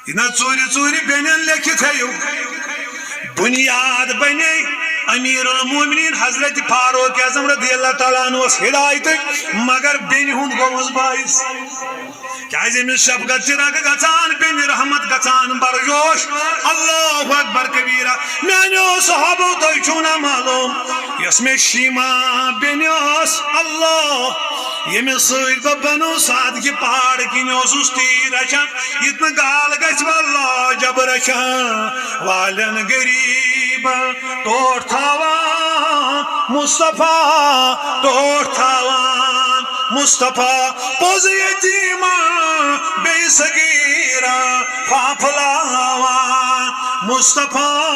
یہِ نہ ژوٗرِ ژوٗرِ بیٚنٮ۪ن لیکھِتھ ہیٚیِو۔ بُنیاد بنے امیر المومنین حضرت فاروق اعظم رضی اللہ تعالیٰ عنہ ہس ہدایتٕچ، مگر بیٚنہِ ہُنٛد گوٚوُس باعث۔ کیازِ أمِس شفقت چھِ رگ گژھان، بیٚنہِ رحمت گژھان برجوش۔ اللہ اکبر کبیرہ۔ میانیو صحابو، تۄہہِ چھُو نہ معلوم، یۄس مےٚ شیما بیٚنہِ ٲس، اللہ، ییٚمِس سۭتۍ بہٕ بنو سعد کہِ پہاڑ کِنۍ اوسُس تیٖر رچھان، یہِ تہِ نہٕ گال گژھِ، واللہ جب رچھان والٮ۪ن غریٖبن ٹوٹھ تھاوان، مصطفیٰ ٹوٹھ تھاوان، مصطفیٰ پوٚز یتیٖمن بیٚیہِ صغیٖرن پھاپھلاوان، مصطفیٰ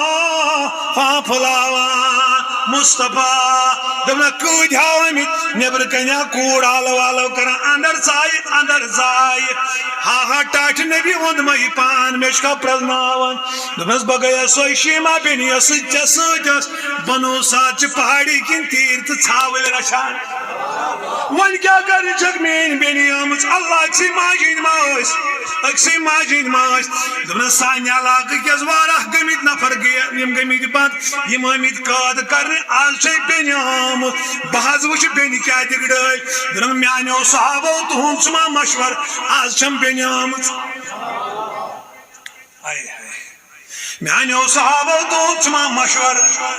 پھاپھلاوان، مصطفیٰ۔ دوٚپنکھ، کۭتۍ ہاو آمٕتۍ نیٚبرٕ کنہِ، ہا کوٗر آلو آلو کران، اندر ژایہِ، اندر ژایہِ۔ ہا ہا ٹاٹھہِ نبی ووٚن مےٚ یہِ پان، مےٚ چھُکھا پرٛزناوان؟ دوٚپنس، بہٕ گٔیس سۄے شیما بیٚنہِ، یۄس سۭتۍ ژےٚ سۭتۍ ٲس۔ بنو سعد چہِ پہاڑی کِنۍ تیٖر تہٕ ژھاوٕلۍ رچھان۔ وۄنۍ کیٛاہ کرٕ، چھکھ میٲنۍ بیٚنہِ آمٕژ، اللہ، أکسٕے ماجہِ ہٕنٛدۍ ما ٲسۍ، أکسٕے ماجہِ ہٕنٛدۍ ما ٲسۍ۔ دوٚپنس، سانہِ علاقہٕ کِس واریاہ گٔمٕتۍ نفر گٔیہِ، یِم گٔمٕتۍ بنٛد، یِم آمٕتۍ قٲد کرنہِ، آز چھے بیٚنہِ آمٕژ۔ بہٕ حظ وٕچھٕ بیٚنہِ کیٛاہ دِگہٕ ڈٲلۍ۔ دوٚپُن، میانیو صحابو، تُہُنٛد چھُ ما مشور، آز چھم بیٚنہِ آمٕژ۔ ہاے ہاے۔ میانیو صحابو، تُہُنٛد چھُ ما مشور؟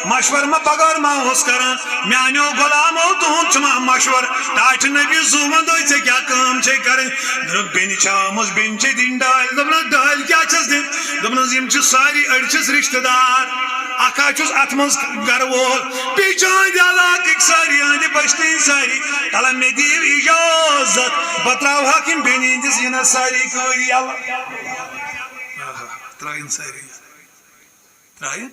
مشور ما بغٲر ما اوس کران؟ میانیو غلامو، تُہُنٛد چھُ ما مشور؟ ٹاٹھہِ نبی زُو وندو، ژےٚ کیٛاہ کٲم چھے کرٕنۍ؟ دوٚپُن، بیٚنہِ چھےٚ آمٕژ، بیٚنہِ چھے دِنۍ ڈٲلۍ۔ دوٚپُن، ڈٲلۍ کیٛاہ چھس دِنۍ؟ دوٚپُن، یِم چھِ سٲری أڑۍ چھِس رشتہٕ دار، اکھ ہا چھُس اتھ منٛز گرٕ وول، بیٚیہِ چھِ أہنٛدِ علاقٕکۍ سٲری، أہنٛدِ بستی ہٕنٛدۍ سٲری۔ تلہ مےٚ دِیِو اجازت، بہٕ تراوہکھ یِم بیٚنہِ ہٕنٛدِس یِنس سٲری کٲرۍ یلہٕ۔ آہا، ترٲیِن سٲری۔ ترٛایہِ۔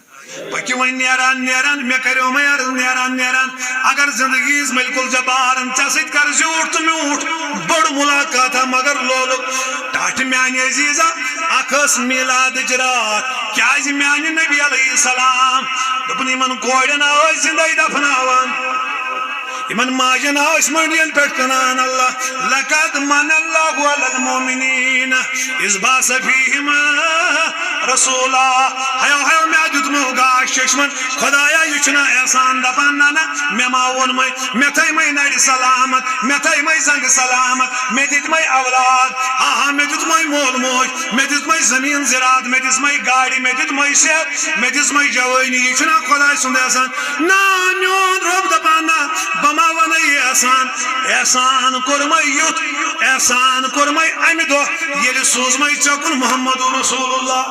پٔکِو وۄنۍ نیران نیران، مےٚ کریومے عرض نیران نیران، اگر زندگی ہٕنٛز ملک الجبارن ژےٚ سۭتۍ کر زیوٗٹھ تہٕ میوٗٹھ، بٔڑ ملاقات ہا مگر لولُک۔ ٹاٹھہِ میانہِ عزیزا، اکھ ٲس میلادٕچ راتھ، کیازِ میانہِ نبی علیہ السلام دوٚپُن، یِمن کورٮ۪ن ٲسۍ زندے دفناوان۔ یِمن ماجن ٲسۍ مٔنڈین پٮ۪ٹھ کٕنان۔ اللہ، لقد من اللہ علی المؤمنین اذ بعث فیہم رسولا۔ ہیو ہیو مےٚ دیُتمو گاش چشمن، خدایا، یہِ چھُنہ احسان دپان، نہ نہ، مےٚ ما ووٚنمے، مےٚ تھٲیمے نرِ سلامت، مےٚ تھٲیمے زنگہٕ سلامت، مےٚ دِتمے اولاد، ہا ہا، مےٚ دیُتمے مول موج، مےٚ دِژمے زٔمیٖن زِراعت، مےٚ دِژمے گاڑِ، مےٚ دیُتمے صحت، مےٚ دِژمے جوٲنی۔ یہِ چھُنہ خۄداے سُنٛد احسان؟ نہ، میون رۄب دَپان، نہ، بہٕ ما وَنَے یہِ احسان؟ احسان کوٚرمَے یُتھ، احسان کوٚرمَے اَمہِ دۄہ، ییٚلہِ سوٗزمَے ژےٚ کُن محمد رسول اللہ۔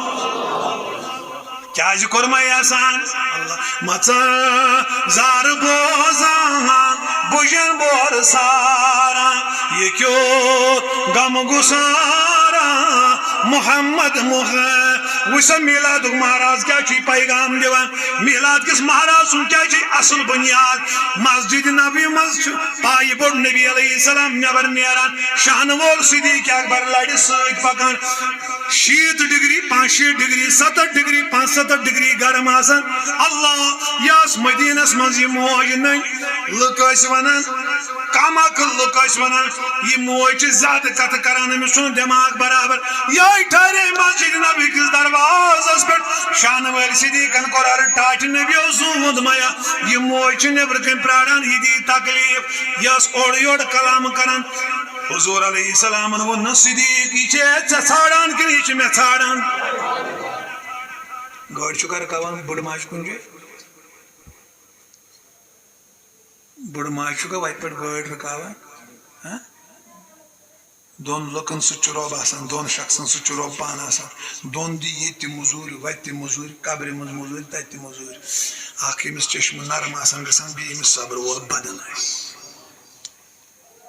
کیازِ کوٚرمَے احسان؟ اللہ مژا زار بوزان، بُجن بور ساران، یہِ کیُتھ غم گُساران محمد مُغ۔ وٕچھ سا میلادُک مہراز کیٛاہ چھُ یہِ پیغام دِوان۔ میلاد کِس مہراز سُنٛد کیٛاہ چھُ اصل بُنیاد؟ مسجد نبوی منٛز چھُ پایہِ بوٚڑ نبی علیہ السلام نٮ۪بر نیران، شاہنہٕ وول صدیق اکبر لرِ سۭتۍ پکان۔ شیٖتھ ڈگری، پانٛژھ شیٖتھ ڈگری، ستتھ ڈگری، پانٛژھ ستتھ ڈگری گرم آسان۔ اللہ، یہِ ٲس مدیٖنس منٛز یہِ موج نٔنۍ۔ لُکھ ٲسۍ ونان، کم عقل لُکھ ٲسۍ ونان، یہِ موج چھِ زیادٕ کتھٕ کران، أمِس چھُنہٕ دٮ۪ماغ برابر۔ یِہوٚے ٹھہرے مسجد نبی کِس دروازس پٮ۪ٹھ۔ شانہٕ وٲلۍ صدیقن کوٚر عرض، ٹاٹھہِ نبی اوس زوٗمُت میا، یہِ موج چھِ نیبرٕ کنۍ پراران، یہِ دی تکلیف۔ یہِ ٲس اورٕ یورٕ کلام کران۔ حضور علیہ السلامن ووٚن نہٕ، صدیق، یہِ چھے ژےٚ ژھانڈان کِنہٕ یہِ چھِ مےٚ ژھانڈان؟ گٲڑۍ چھُکھا رُکاوان بٕڈٕ ماجہِ کُنہِ جایہِ؟ بٕڈٕ ماجہِ چھُکھا وتہِ پٮ۪ٹھ گٲڑۍ رُکاوان؟ ہہ؟ دۄن لُکن سۭتۍ چھُ رۄب آسان، دۄن شخصن سۭتۍ چھُ رۄب پانہٕ آسان۔ دۄن دی ییٚتہِ تہِ مٔزوٗرۍ، وتہِ تہِ مٔزوٗرۍ، قبرِ منٛز مٔزوٗرۍ، تتہِ تہِ مٔزوٗرۍ۔ اکھ ییٚمِس چشمہٕ نرم آسان گژھان، بیٚیہِ ییٚمِس صبرٕ وول بدن آسہِ۔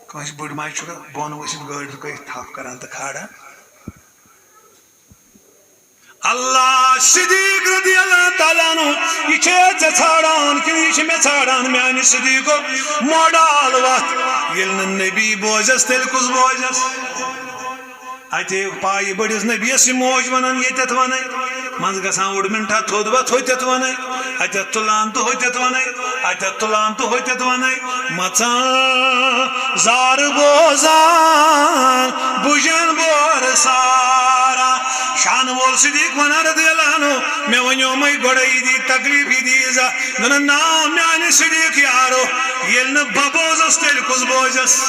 کٲنٛسہِ بٕڈ ماجہِ چھُ بۄن ؤسِتھ گٲڑۍ رُکٲیِتھ تھپھ کران تہٕ کھالان۔ اللہ صدیق رضی اللہ تعالیٰ عنہ، یہِ چھے ژےٚ ژھانڈان کِنہٕ یہِ چھِ مےٚ ژھانڈان؟ میانہِ صدیقو، ماڈل وتھ۔ ییٚلہِ نہٕ نبی بوزس، تیٚلہِ کُس بوزس؟ اتے پایہِ بٔڑِس نبیس یہِ موج ونان، ییٚتٮ۪تھ ونے، منٛزٕ گژھان اوٚڑ منٹا تھوٚد وتھ، ہوٚتٮ۪تھ ونے، اتٮ۪تھ تُلان تہٕ ہوٚتٮ۪تھ ونے، اتٮ۪تھ تُلان تہٕ ہوٚتٮ۪تھ ونے۔ مژان زارٕ بوزان بُجن بور سارا۔ شانہٕ وول صدیق ونان رضی اللہ عنہ، مےٚ ونیومے گۄڈے یہِ دی تکلیف، یہِ دی ایزا۔ دوٚپُن، نا میانہِ صدیق یارو، ییٚلہِ نہٕ بہٕ بوزس، تیٚلہِ کُس بوزس؟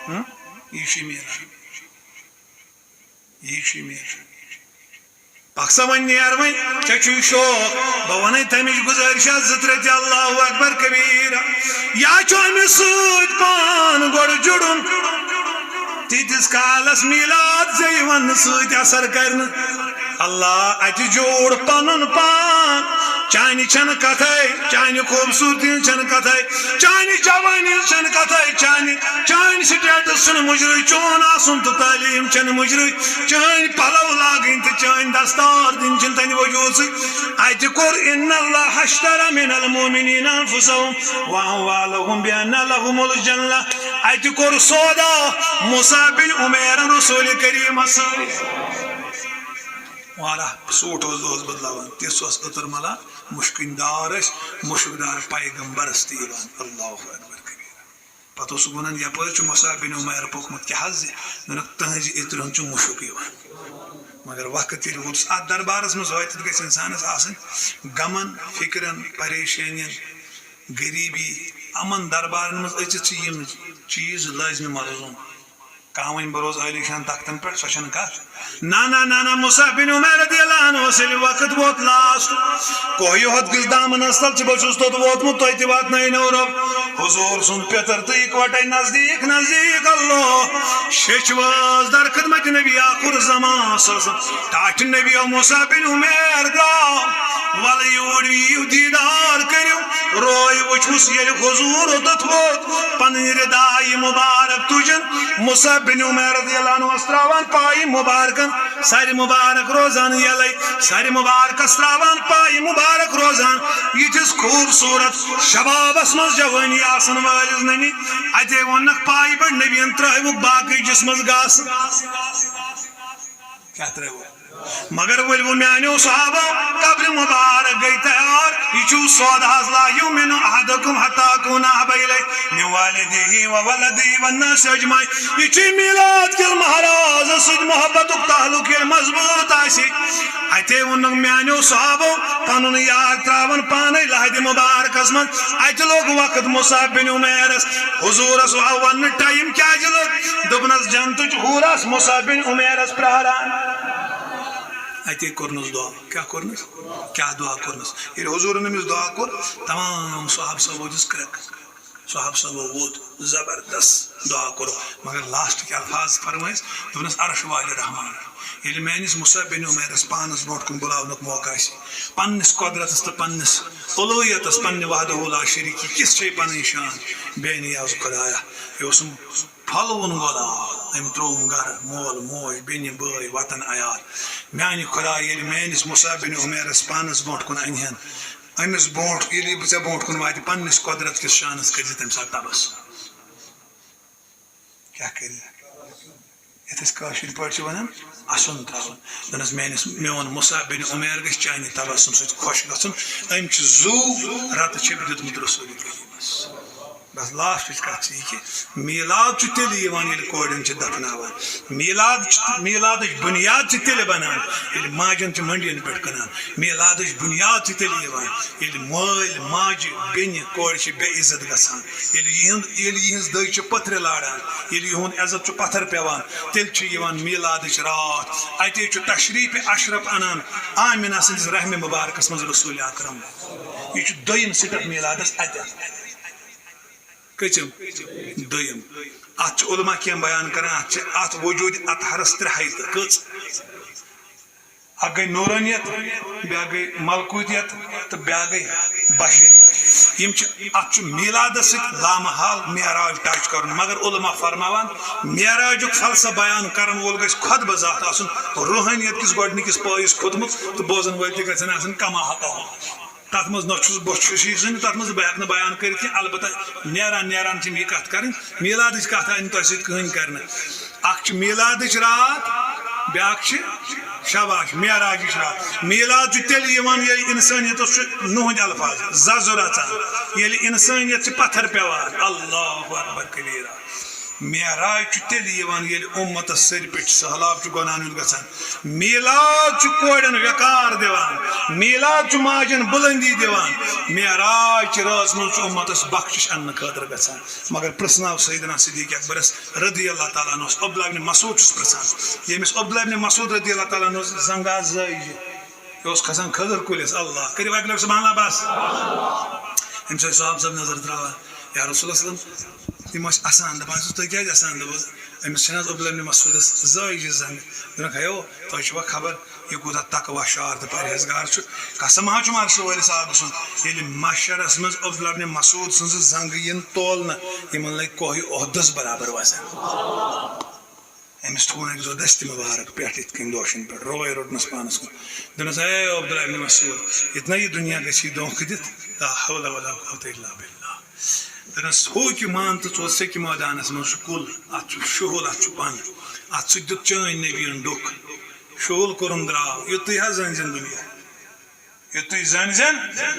ہم؟ یہِ چھُ میران۔ یی چھُ مےٚ۔ پکھ سا وۄنۍ نیر وۄنۍ، ژےٚ چھُے شوق۔ بہٕ وَنَے تَمِچ گُزٲرِشا زٕ ترٛےٚ تہِ، اللہ اکبر کبیرا۔ یا چھُ أمِس سۭتۍ پان گۄڈٕ جُڑُن۔ تیٖتِس کالس میٖلاد زیٚیہِ وَننہٕ سۭتۍ اثر کرنہٕ۔ اللہ اَتہِ جوڑ پَنُن پان۔ چانہِ چھَنہٕ کَتھَے، چانہِ خوٗبصوٗرتی ہٕنٛز چھَنہٕ کَتھَے، چانہِ جوانی ہٕنٛز چھَنہٕ کَتھَے، چانہِ چٲنۍ سٹیٹس چھُنہٕ مُجرٕے، چون آسُن تہٕ تعلیٖم چھَنہٕ مُجرٕے، چٲنۍ پَلو لاگٕنۍ تہٕ چٲنۍ دستار دِنۍ چھِنہٕ تَنہِ وجوٗدسٕے۔ اَتہِ کوٚر، "ان اللہ اشتری من المؤمنین انفسهم واموالهم بان لهم الجنہ"۔ اَتہِ کوٚر سودا مصعب بن عمیرن رسول کریمس سۭتۍ۔ واریاہ سوٗٹ اوس دۄہس بدلاوان، تِژھ ٲس عطر ملان، مُشکٕنۍ دار ٲسۍ، مُشک دار پیغمبرس تہِ یِوان۔ اللہ اکبر کبیرا۔ پتہٕ اوسُکھ ونان، "یپٲرۍ چھُ مصعب بن عمیر پوٚکمُت، کیٛاہ حظ یہِ؟" دوٚپنکھ، "تہنٛزِ عطرِ ہُنٛد چھُ مُشُک یِوان۔" مگر وقت ییٚلہِ ووت، اتھ دربارس منٛز وٲتِتھ گژھِ انسانس آسٕنۍ غمن، فکرن، پریشٲنین، غریبی، یِمن دربارن منٛز أژِتھ چھِ یِم چیٖز لٲزمہِ ملزوم۔ کانٛہہ وۄنۍ بہٕ روزٕ عٲلی شان تختن پٮ۪ٹھ، سۄ چھنہٕ کتھ۔ نہ، نہ، نہ، نہ، مصعب بن عمیر رضی اللہ عنہ اوس، ییٚلہِ وقت ووت لاسٹ، کوہ احد کِس دامنس تل چھُ، بہٕ چھُس توٚت ووتمُت، تۄہہِ تہِ واتنٲینو رۄب۔ حضور سُنٛد پِتر تہٕ اِکوٹے نزدیٖک، نزدیٖک اللہ۔ شیٚچھ وٲژ در خدمت نبی آخر زمان صلی اللہ علیہ وسلم۔ ٹاٹھۍ نبی او مصعب بن عمیر درٛاو، ولہٕ یوٗرۍ یِیِو، دیٖدار کٔرِو۔ روے وٕچھمُس ییٚلہِ حضور اوٚتَتھ ووت، پنٕنۍ ردایہِ مُبارک تُجن، مصعب بن عمیر رضی اللہ عنہ ٲس تراوان پایہِ مُبارکن، سرِ مُبارک روزان یلے، سرِ مُبارکس تراوان پایہِ مُبارک روزان۔ یِتھِس خوٗبصوٗرت شبابس منٛز جوٲنی آسن وٲلِس ننہِ، اتے ووٚننکھ پایہِ پٮ۪ٹھ، نبین ترٲوُکھ باقٕے جسمس گاسہٕ۔ کیٛاہ ترٲوُکھ؟ مگر ؤلِو میانیو صحابو، قبرِ مبارک گٔے تیار۔ یہِ چھُو سودا حظ، لا یؤمن احدکم حتی اکون احب الیہ من والدہ و ولدہ والناس اجمعین۔ یہِ چھُ میلاد کِس مہرازس سۭتۍ محبتُک تعلق ییٚلہِ مضبوط آسہِ۔ اتے ووٚنُکھ میانیو صحابو، پنُن یار تراون پانے لحدِ مبارکس منٛز۔ اتہِ لوٚگ وقت مصعب بن عمیرس۔ حضورس آو وننہٕ، ٹایم کیازِ لوٚگ؟ دوٚپنس، جنتٕچ حور آس مصعب بن عمیرس پراران۔ اتے کوٚرنس دعا۔ کیٛاہ کوٚرنس؟ کیٛاہ دعا کوٚرنس؟ ییٚلہِ حضوٗرن أمِس دعا کوٚر، تمام صحابہٕ صٲبو دِژ کرٛٮ۪کھ۔ صحابہٕ صٲبو ووٚتھ، زبردست دعا کوٚر، مگر لاسٹٕکۍ الفاظ فرمٲیِس، دوٚپنس، عرش والہِ رحمان، ییٚلہِ میٲنِس مصعب بن عمیرس پانس برونٛٹھ کُن بُلاونُک موقعہٕ آسہِ، پننِس قۄدرتس تہٕ پننِس اُلوٗہیتس، پننہِ وحدہ لا شریٖکی کِس چھے پنٕنۍ شان، بے نیاز خدایا، یہِ اوسُم پھۄلوُن غلام، أمۍ ترٛووُم گرٕ، مول موج، بیٚنہِ بٲے، وطن عیال۔ میانہِ خۄدایہِ، ییٚلہِ میٲنِس مصعب بن عمیرس پانس برونٛٹھ کُن انہِ ہن، أمِس برونٛٹھ، ییٚلہِ بہٕ ژےٚ برونٛٹھ کُن واتہِ، پننِس قۄدرت کِس شانس کٔرۍ زِ تمہِ ساتہٕ تبسُم۔ کیٛاہ کٔرۍ زِ؟ یتھ أسۍ کٲشِرۍ پٲٹھۍ چھِ ونان، اسُن ترٛاوُن۔ دوٚپنس، میٲنِس، میون مصعب بن عمیر گژھِ چانہِ تبسُم سۭتۍ خۄش گژھُن۔ أمۍ چھُ زُو رتہٕ چھِپھ دیُتمُت رسول کریمس۔ بس لاسٹٕچ کتھ چھِ یہِ کہِ میلاد چھُ تیٚلہِ یِوان ییٚلہِ کورٮ۪ن چھِ دفناوان۔ میلاد چھُ، میلادٕچ بُنیاد چھِ تیٚلہِ بنان ییٚلہِ ماجن چھِ منڈین پٮ۪ٹھ کٕنان۔ میلادٕچ بُنیاد چھِ تیٚلہِ یِوان ییٚلہِ مٲلۍ، ماجہِ، بیٚنہِ، کورِ چھِ بے عزت گژھان۔ ییٚلہِ یِہُنٛد، ییٚلہِ یِہٕنٛز دٔے چھِ پٔتھرِ لاران، ییٚلہِ یِہُنٛد عزت چھُ پتھر پٮ۪وان، تیٚلہِ چھِ یِوان میلادٕچ راتھ۔ اتے چھُ تشریف اشرف انان آمنہ سٕنٛدِس رحمِ مبارکس منٛز رسول اکرم۔ یہِ چھُ دوٚیِم سٹیپ میلادس اتٮ۪تھ۔ کٔژِم؟ دوٚیِم۔ اتھ چھِ علماء کینٛہہ بیان کران، اتھ چھِ، اتھ وجوٗدِ اطہرس ترٛےٚ ہیتہٕ۔ کٔژ؟ اکھ گٔے نورانیت، بیٛاکھ گٔے ملکوتیت تہٕ بیٛاکھ گٔے بشریت۔ یِم چھِ، اَتھ چھُ میٖلادَس سۭتۍ لامحال معراج ٹچ کَرُن، مگر علماء فرماوان، معراجُک فلسفہٕ بیان کَرَن وول گژھِ خۄد بذات آسُن روحٲنیت کِس گۄڈٕنِکِس پٲیِس کھوٚتمُت، تہٕ بوزَن وٲلۍ تہِ گژھن آسٕنۍ کما حقہُ۔ تَتھ منٛز نہ چھُس بہٕ چھُس یہِ زَن تَتھ منٛز بہٕ ہٮ۪کہٕ نہٕ بیان کٔرِتھ کینٛہہ، البتہ نیران نیران چھِ یِم یہِ کَتھ کَرٕنۍ، میٖلادٕچ کَتھ آیہِ نہٕ تۄہہِ سۭتۍ کٕہٕنۍ کَرنہٕ۔ اَکھ چھِ میٖلادٕچ راتھ، بیٛاکھ چھِ شاباش، معراجٕچ راتھ۔ میٖلاد چھُ تیٚلہِ یِوان، ییٚلہِ اِنسٲنیتَس چھُ نُہٕنٛدۍ الفاظ، زَزُر اَژان، ییٚلہِ اِنسٲنیت چھِ پَتھَر پٮ۪وان۔ اللہ اکبر کبیرہ۔ معراج چھُ تیٚلہِ یِوان، ییٚلہِ اُمتَس سٔرۍ پٮ۪ٹھ سہلاب چھُ گۄناہَن ہُنٛد گژھان۔ میٖلاد چھُ کورٮ۪ن وقار دِوان، میٖلاد چھُ ماجن بُلندی دِوان، معراج چہِ رٲژ منٛز چھُ اُمتَس بخشش اَننہٕ خٲطرٕ گژھان۔ مگر پرٛژھناو سیدنا صدیق اکبرس رضی اللہ تعالیٰ عنہس، عبداللہ ابن مسعود چھُس پرٛژھان، ییٚمِس عبداللہ ابن مسعود رضی اللہ تعالیٰ عنہس زنٛگہٕ آسہٕ زٲیجہِ، یہِ اوس کھسان کھٔزٕر کُلِس۔ اللہ، کٔرِو اَکہِ لَٹہِ سبحان اللہ بس۔ أمِس ٲسۍ صحابہٕ صٲب نظر ترٛاوان، یا رسول اللہ صلی اللہ علیہ وسلم، یِم ٲسۍ اَسان، دَپان ٲسِس، "تُہۍ کیٛازِ اَسان؟" دوٚپُس، "أمِس چھِنہٕ حظ عبداللہ ابن مسعودس زٲیجہِ زنٛگہٕ؟" دوٚپُکھ، "ہیو، تۄہہِ چھُوا خبر، یہِ کوٗتاہ تقویٰ شار تہٕ پرہیزگار چھُ؟ قسم ہا چھُم عرشہٕ وٲلِس آبہٕ سُنٛد، ییٚلہِ محشرس منٛز عبداللہ ابن مسعود سٕنٛزٕ زنٛگہٕ یِن تولنہٕ، یِمن لگہِ کوہِ احدس برابر وزن۔" أمِس تھوٚو أکۍ دۄہ دستہِ مُبارک پٮ۪ٹھ یِتھ کٔنۍ دوشن پٮ۪ٹھ، روے روٚٹنس پانس کُن۔ دوٚپنس، "اے عبداللہ ابن مسعود، ییٚتہِ نہ یہِ دُنیا گژھی دھوکہٕ دِتھ، لا حول ولا قوة الا باللہ۔" دوٚپنس، "ہُہ کہِ مان تہٕ ژٕ ووت سیٚکہِ مٲدانس منٛز چھُ کُل، اتھ چھُ شُہُل، اتھ چھُ پن، اتھ سۭتۍ دیُت چٲنۍ نبیَن ڈُکھ، شُہُل کوٚرُن درٛاو، یُتُے حظ زٲنۍ زٮ۪ن دُنیا۔" یُتُے زٲنۍ زٮ۪ن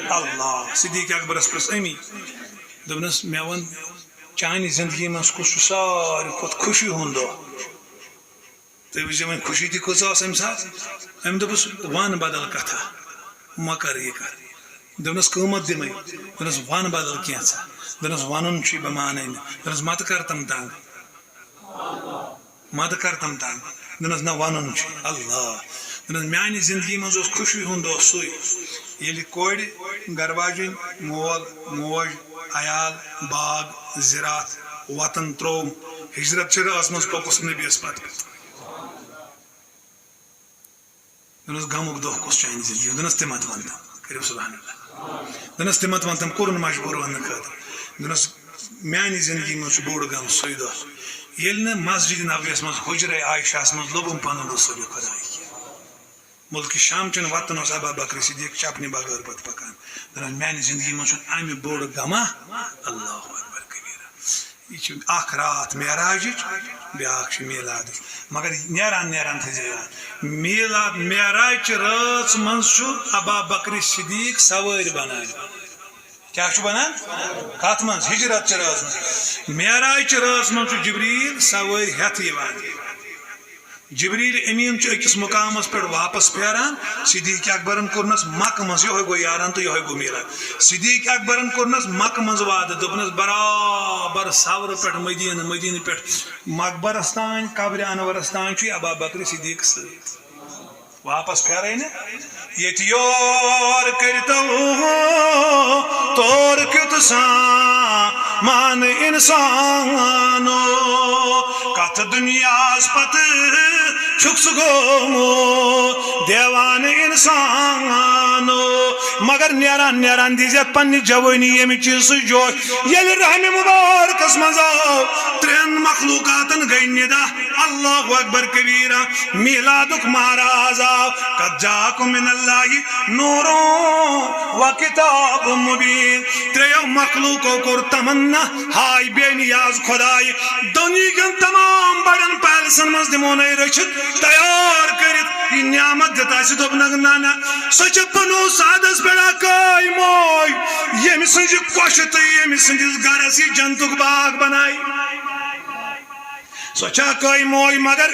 اللہ۔ صدیق اکبرس پرٛژھ أمی۔ دوٚپنس، "مےٚ وَن، چانہِ زندگی منٛز کُس چھُ ساروی کھۄتہٕ خوشی ہُنٛد دۄہ؟" تُہۍ وٕچھِو وۄنۍ خوشی تہِ کۭژاہ ٲس اَمہِ ساتہٕ۔ أمۍ دوٚپُس، "وَن بدل کتھا، مہ کر یہِ کتھ۔" دوٚپنس، "قۭمتھ دِمَے؟" دوٚپنس، "وَن بدل کینٛژھا۔" دوٚپنس، "وَنُن چھُے، بہٕ مانَے نہٕ۔" دوٚپنس، "مہ تہٕ کر تِم تنگ۔" مدٕ کر تم تام۔ دوٚپنس، "نہ، ونُن چھُ اللہ۔" دوٚپنس، "میانہِ زندگی منٛز اوس خوشی ہُنٛد دۄہ سُے، ییٚلہِ کورِ، گرٕ واجِنۍ، مول، موج، عیال، باغ، زِراعت، وطن ترٛووُم، ہجرت چھِ رٲژ منٛز پوٚکُس نبیَس پتہٕ۔" دوٚپنس، "غمُک دۄہ کُس چانہِ زندگی ہُنٛد؟" دوٚپنس، "تِمت ون تم۔" کٔرِو سبحان اللہ۔ دوٚپنس، "تِمت ون تم، کوٚرُن مجبوٗر وننہٕ خٲطرٕ۔" دوٚپنس، "میانہِ زندگی منٛز چھُ بوٚڑ غم سُے دۄہ، ییٚلہِ نہٕ مسجد نبویس منٛز حجرے عائشہس منٛز لوٚبُم پنُن رسول خۄداے کینٛہہ۔ ملکہِ شام چٮ۪ن وتن اوس ابا بکر صدیق چپنہِ بغٲر پتہٕ پکان۔" دوٚپنس، "میانہِ زندگی منٛز چھُنہٕ امہِ بوٚڑ غما۔" اللہ اکبر کبیرہ۔ یہِ چھِ اکھ راتھ معراجٕچ، بیٛاکھ چھِ میٖلادٕچ۔ مگر نیران نیران تھٲیزیو یاد، میٖلاد، معراج چہِ رٲژ منٛز چھُ ابا بکر صدیق سوٲرۍ بنان۔ کیٛاہ چھُ بنان؟ کتھ منٛز؟ ہجرت چہِ رٲژ منٛز۔ معراج چہِ رٲژ منٛز چھُ جبریل سوٲرۍ ہٮ۪تھ یِوان۔ جبریل امین چھُ أکِس مقامس پٮ۪ٹھ واپس پھیران۔ صدیق اکبرن کوٚرنس مکہٕ منٛز، یہوے گوٚو یارن تہٕ یہوے گوٚو میٖلاد۔ صدیق اکبرن کوٚرنس مکہٕ منٛز وعدٕ، دوٚپنس، "برابر ثورٕ پٮ۪ٹھ مدینہٕ، مدینہٕ پٮ۪ٹھ مقبرس تام، قبرِ انورس تام چھُے ابا بکر صدیق سۭتۍ۔" واپس پھیرے نہٕ۔ ییٚتہِ یور کٔرۍتو تور کیُتھ سامان اِنسانو، کتھ دُنیاہس پتہٕ چھُکھ ژٕ گوٚمُت دیوانہٕ اِنسانو۔ مگر نیران نیران دیٖزِ یتھ پننہِ جوٲنی ییٚمہِ چیٖزٕ سۭتۍ جوش، ییٚلہِ رحمِ مبارکس منٛز آو ترٛٮ۪ن مخلوقاتن گٔے ندا، اللہ اکبر کبیرہ۔ میٖلادُک مہراز آو، قد جاءکم من اللہ نور و کتاب مبین۔ ترٛیٚیو مخلوقو کوٚر تمنا، ہاے بے نیاز خدایہِ، دُنیہکٮ۪ن تمام بڑٮ۪ن پیلسن منٛز دِمو نے رٔچھِتھ تیار کٔرِتھ۔ یہِ نعمت دِتھ آسہِ، دوٚپنکھ، نہ، نہ، سۄ چھےٚ بنو سعدس پٮ۪ٹھ اکھ کاے موج، ییٚمہِ سٕنٛزِ کۄشہِ تہٕ ییٚمہِ سٕنٛدِس گرس یہِ جنتُک باغ بنایہِ۔ سۄ چھا کٲے موج، مگر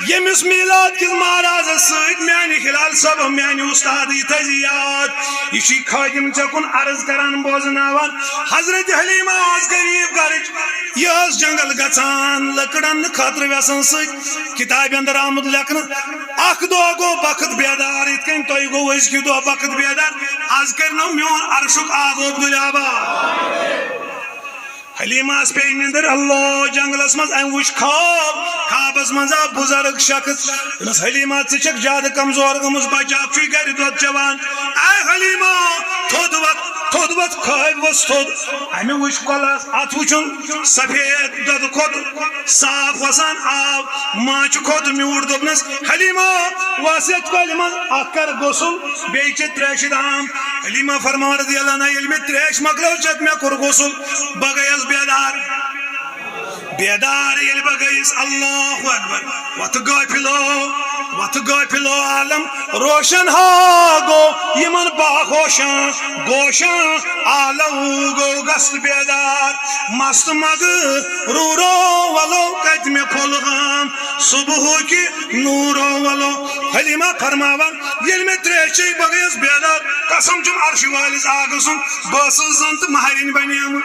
ییٚمِس میٖلاد کِس مہرازس سۭتۍ میانہِ ہلال صٲب، میانہِ اُستاد، یہِ تھٲیزِ یاد، یہِ چھُے خٲدِم ژےٚ کُن عرض کران، بوزناوان۔ حضرت حلیمہ ٲس غریٖب گرٕچ، یہِ ٲس جنگل گژھان لٔکٕرن خٲطرٕ وٮ۪سن سۭتۍ۔ کِتابہِ اندر آمُت لیکھنہٕ، اکھ دۄہ گوٚو بخت بیدار، یِتھ کٔنۍ تۄہہِ گوٚو أزکہِ دۄہ بخت بیدار۔ از کرنو میون عرشُک آب عبدالآباد۔ حلیمہ س پیٚیہِ نِندٕر، اللہ جنگلس منٛز أمۍ وُچھ خواب، خوابس منٛز آو بُزرگ شخص۔ دوٚپنس، "حلیمہ، ژٕ چھکھ زیادٕ کمزور گٔمٕژ، بچہٕ اکھ چھُے گرِ دۄد چٮ۪وان۔ اے حلیمہ، تھوٚد وۄتھ، تھوٚد وۄتھ کھٲوۍ وۄتھ تھوٚد۔ أمۍ وٕچھ کۄلَس، اَتھ وٕچھُن سفید دۄدٕ کھۄتہٕ صاف وَسان آب، ماچھِ کھۄتہٕ میوٗٹھ۔ دوٚپنَس، "حلیمہ، وَس یَتھ کۄلہِ منٛز، اَتھ کر غسل، بیٚیہِ چہِ ترٛیشہِ دام۔" حلیمہ فرماوان رضی اللہ عنہا، ییٚلہِ مےٚ ترٛیش مۄکلٲو چٮ۪تھ، مےٚ کوٚر غسل، بہٕ گٔیَس بیدار۔ بیدار ییٚلہِ بہٕ گٔیَس، اللہ اکبر، وۄتھ غٲفلو، وۄتھ غٲفلو عالم، روشن ہا گوٚو یِمن باہوشن گوشن، عالم گوٚو گژھ بیدار۔ مست مغروٗرو ولو کتہِ مےٚ پھوٚل غم، صبحُک نوٗرو ولو۔ حلیمہ فرماوان، ییٚلہِ مےٚ ترٛیش چیٚیہِ، بہٕ گٔیَس بیدار۔ قسم چھُم عرشہِ وٲلِس آغہٕ سُنٛد، بہٕ ٲسٕس زن تہٕ مہرِنۍ بنیمٕژ۔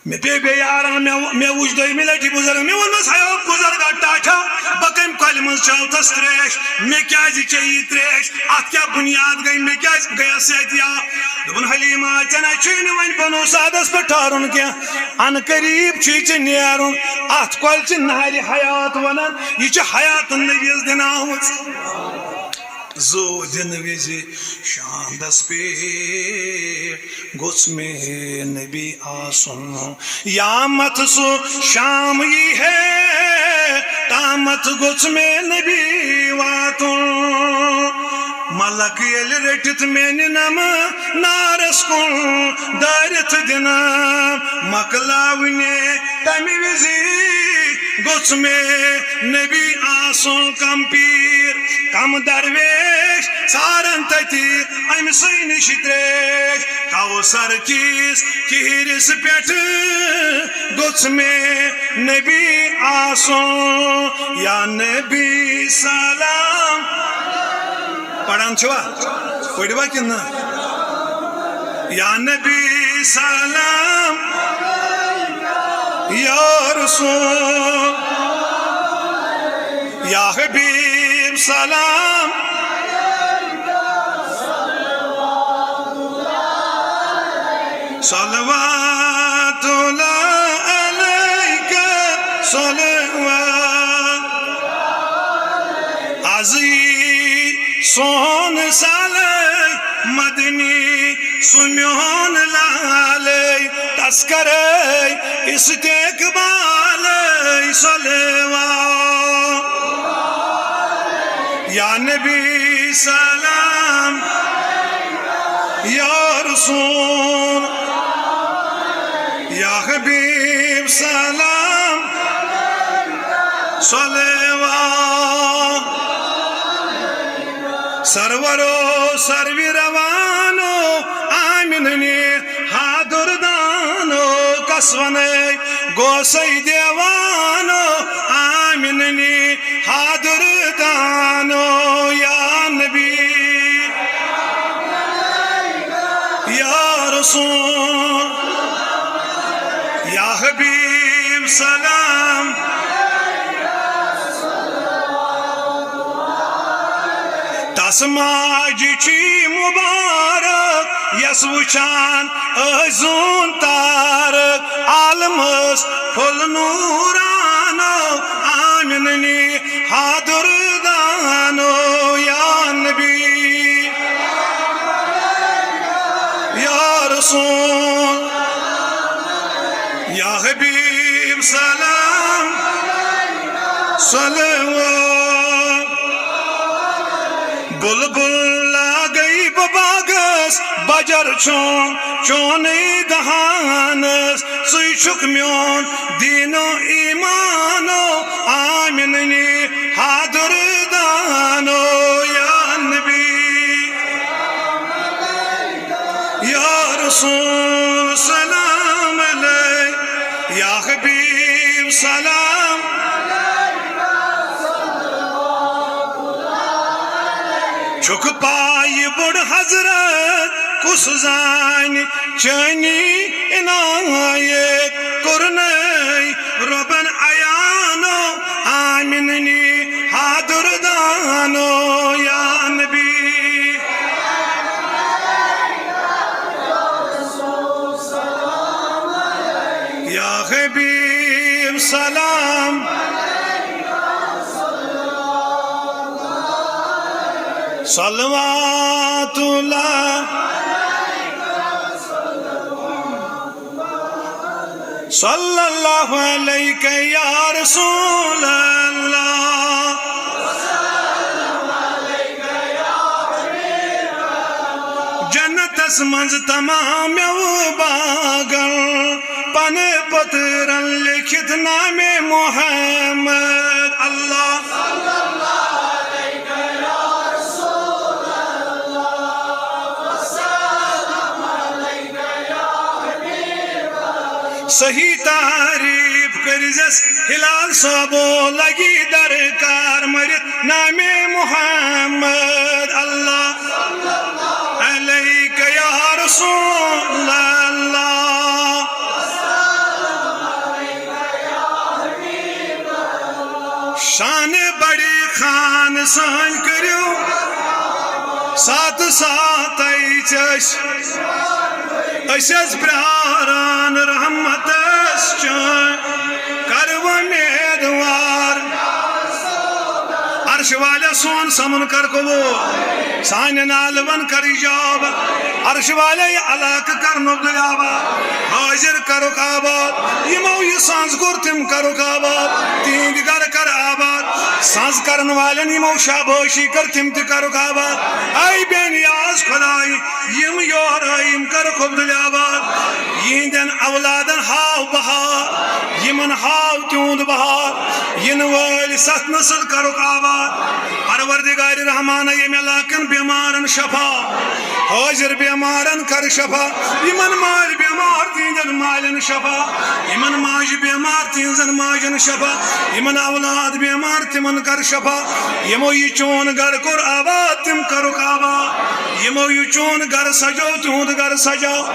مےٚ پیٚیہِ بیٚیہِ آرام، مےٚ، مےٚ وُچھ دوٚیمہِ لٹہِ بُزرگ، مےٚ ووٚنمَس، "ہیو بُزرگا ٹاٹھا، بہٕ کَمہِ کۄلہِ منٛز چاوتھَس ترٛیش؟ مےٚ کیٛازِ چیٚیہِ یہِ ترٛیش؟ اَتھ کیٛاہ بُنیاد گٔے؟ مےٚ کیٛازِ گٔیَس صحت یاب؟" دوٚپُن، "حلیمہ، ژےٚ نہ چھُے نہٕ وۄنۍ بنو سعدس پٮ۪ٹھ ٹھہرُن کینٛہہ، عن قریب چھُے ژےٚ نیرُن۔ اَتھ کۄلہِ چھِ نہرِ حیات وَنان، یہِ چھِ حیات النبیَس دِنہٕ آمٕژ۔" زو دِنہٕ وِزِ شاندس پٮ۪ٹھ گوٚژھ مےٚ نبی آسُن۔ یامتھ سُہ شام یی ہے، تامتھ گوٚژھ مےٚ نبی واتُن۔ ملک ییٚلہِ رٔٹِتھ میٛانہِ نمہٕ نارس کُن دٲرِتھ دِنہٕ مۄکلاونہِ، تمہِ وِزِ گوٚژھ مےٚ نبی آسُن۔ کم پیٖر، کم درویش ژھارن تتی أمۍ سٕے نِش ترٛیش۔ کوثر کِس کِہرِس پٮ۪ٹھ گوٚژھ مےٚ نبی آسُن۔ یا نبی سلام۔ پران چھوا؟ پٔرِوا کِنہٕ نہ؟ یا نبی سلام، یا رسول، یا حبیب سلام۔ صلوات اللہ علیک، صلوات۔ از یی سون سالے مدنی، سُہ میون لالے، تس کرے استقبالے صلوات۔ یا نبی سلام، یا رسول، یا حبیب سلام، صلوات۔ سرورو سروِ روانو آمننی حاضر دانو، کس ونے گوسے دیوانو آمننی حاضر دانو۔ یا نبی، یا رسول، یا حبیب سلام۔ تس ماجہِ چھی مبارک، یس وچھان ٲسۍ زوٗن تارک۔ عالمس پھوٚل نورانو آمننی حاضر دانو۔ یا نبی، یا رسول، یا حبیب سلام، صلوات۔ بلبل لاگے بہٕ باغس، بجر چھُم چونُے دہانس۔ ژٕے چھُکھ میون دیٖنو ایمانو آمننی حاضر دانو۔ یا نبی، یا رسول سلام علیک، یا حبیب سلام۔ چھُکھ پایہِ بوٚڑ حضرت کُس زانہِ چٲنی عنایت، کوٚرنَے رۄبن عیانو آمننی حاضر دانو۔ یا نبی، یا حبیب سلام، صلوات اللہ۔ صلی اللہ علیک یا رسول اللہ۔ جنتس منٛز تمام میوٕ باغن، پنہٕ پٔترن لیکھِتھ نامِ محمد۔ اللہ۔ صحیح تعریف کٔرزٮ۪س ہلال صٲبو، لگی درکار مٔرِتھ نامِ محمد۔ اللہ علیک یا رسول اللہ۔ شان بڑی خان سان کٔرِو، ساتہٕ ساتَے چھِ أسۍ، أسۍ حظ پرٛاران رحمتس چٲنۍ، کر وۄمیدوار۔ عرش والیا سون سمُن کر قبول، سانٮ۪ن نالون کر اجاب۔ عرش والیا یہِ علاقہٕ کر نۄقدُل آباد، حٲضِر کرُکھ آباد۔ یِمو یہِ سنٛز کوٚر تِم کرُکھ آباد، تِہنٛدۍ گرٕ کر آباد۔ سنٛز کرن والٮ۪ن یِمو شابٲشی کٔر تِم تہِ کرُکھ آباد۔ اے بے نیاز خداے، یِم یور آے یِم کرُکھ عبدالآباد۔ یِہنٛدٮ۪ن اولادن ہاو بہار، یِمن ہاو تِہُنٛد بہار۔ یِنہٕ وٲلۍ ستھ نسل کرُکھ آباد۔ پروردگار رحمانہ، ییٚمہِ علاقن بٮ۪مارن شفا، حٲضِر بٮ۪مارن کر شفا۔ یِمن مٲلۍ بٮ۪مار تِہنٛدٮ۪ن مالٮ۪ن شفا، یِمن ماجہِ بٮ۪مار تِہنٛزن ماجن شفا، یِمن اولاد بٮ۪مار تِمن کر شفا۔ یِمو یہِ چون گرٕ کوٚر آباد تِم کرُکھ آباد۔ یِمو یہِ چون گرٕ سجو تِہُنٛد گرٕ سجاو۔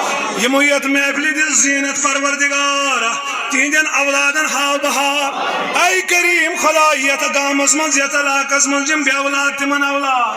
یِمو یتھ محفلہِ دِژ زیٖنت پروردگار، تِہنٛدٮ۪ن اولادن ہاو بہار۔ اے کریم خدا، یتھ گامس منٛز، یتھ علاقس منٛز یِم بے اولاد تِمن اولاد،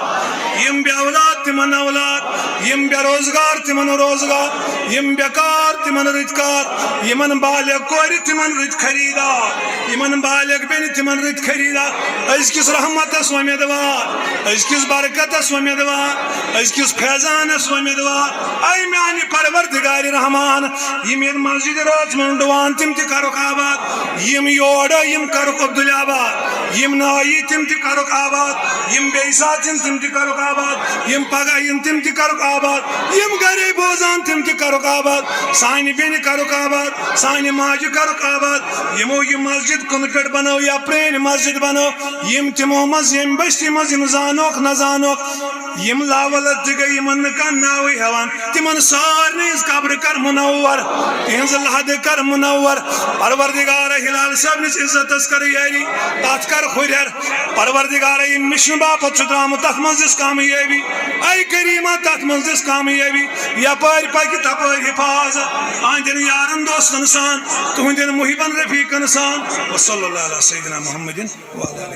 یِم بے اولاد تِمن اولاد، یِم بے روزگار تِمن روزگار، یِم بیکار تِمن رٕتۍ کار، یِمن بالغ کورِ تِمن رٕتۍ خریدار، یِمن بالغ بیٚنہِ تِمن رٕتۍ خریدار۔ أزکِس رحمتس وۄمیدوار، أزکِس برکتس وۄمیدوار، أزکِس فیضانس وۄمیدوار۔ اے میانہِ پروردگار رحمان، یِم ییٚتہِ مسجد رٲژ منٛز ڈُوان، تِم تہِ کرُکھ آباد۔ یِم یورٕ یِم کرُکھ عبدالآباد۔ یِم نہٕ آیی تِم تہِ کرُکھ آباد۔ یِم بیٚیہِ ساتہٕ یِن تِم تہِ کرُکھ آباد۔ یِم پگاہ یِن تِم تہِ کرُکھ آباد۔ یِم گرے بوزان تِم تہِ کرُکھ آباد۔ سانہِ بیٚنہِ کرُکھ آباد۔ سانہِ ماجہِ کرُکھ آباد۔ یِمو یہِ مسجد کُنہٕ پٮ۪ٹھ بنٲو یا پرٛٲنۍ مسجد بنٲو، یِم تِمو منٛز ییٚمہِ بستی منٛز یِم زانوکھ نہ زانوکھ، یِم لاولد تہِ گٔے، یِمن نہٕ کانٛہہ ناوٕے ہٮ۪وان، تِمن سارنٕے ہٕنٛز قبرٕ کر منور، تِہنٛز لحدٕ کر منور۔ پروردگارا، ہلال صٲبنِس عزتس کر یٲری، تتھ کر ہُرٮ۪ر۔ پروردگارا، یہِ مِشنہٕ باپتھ چھُ درٛامُت، تتھ منٛز دِس کامیٲبی۔ اے کریما، تتھ منٛز دِس کامیٲبی۔ یپٲرۍ پکہِ تپٲرۍ حفاظت، أہنٛدٮ۪ن یارن دوستن سان، تُہنٛدٮ۪ن محبن رفیقن سان۔ وصلی اللہ علی سیدنا محمد وعلی آلہ۔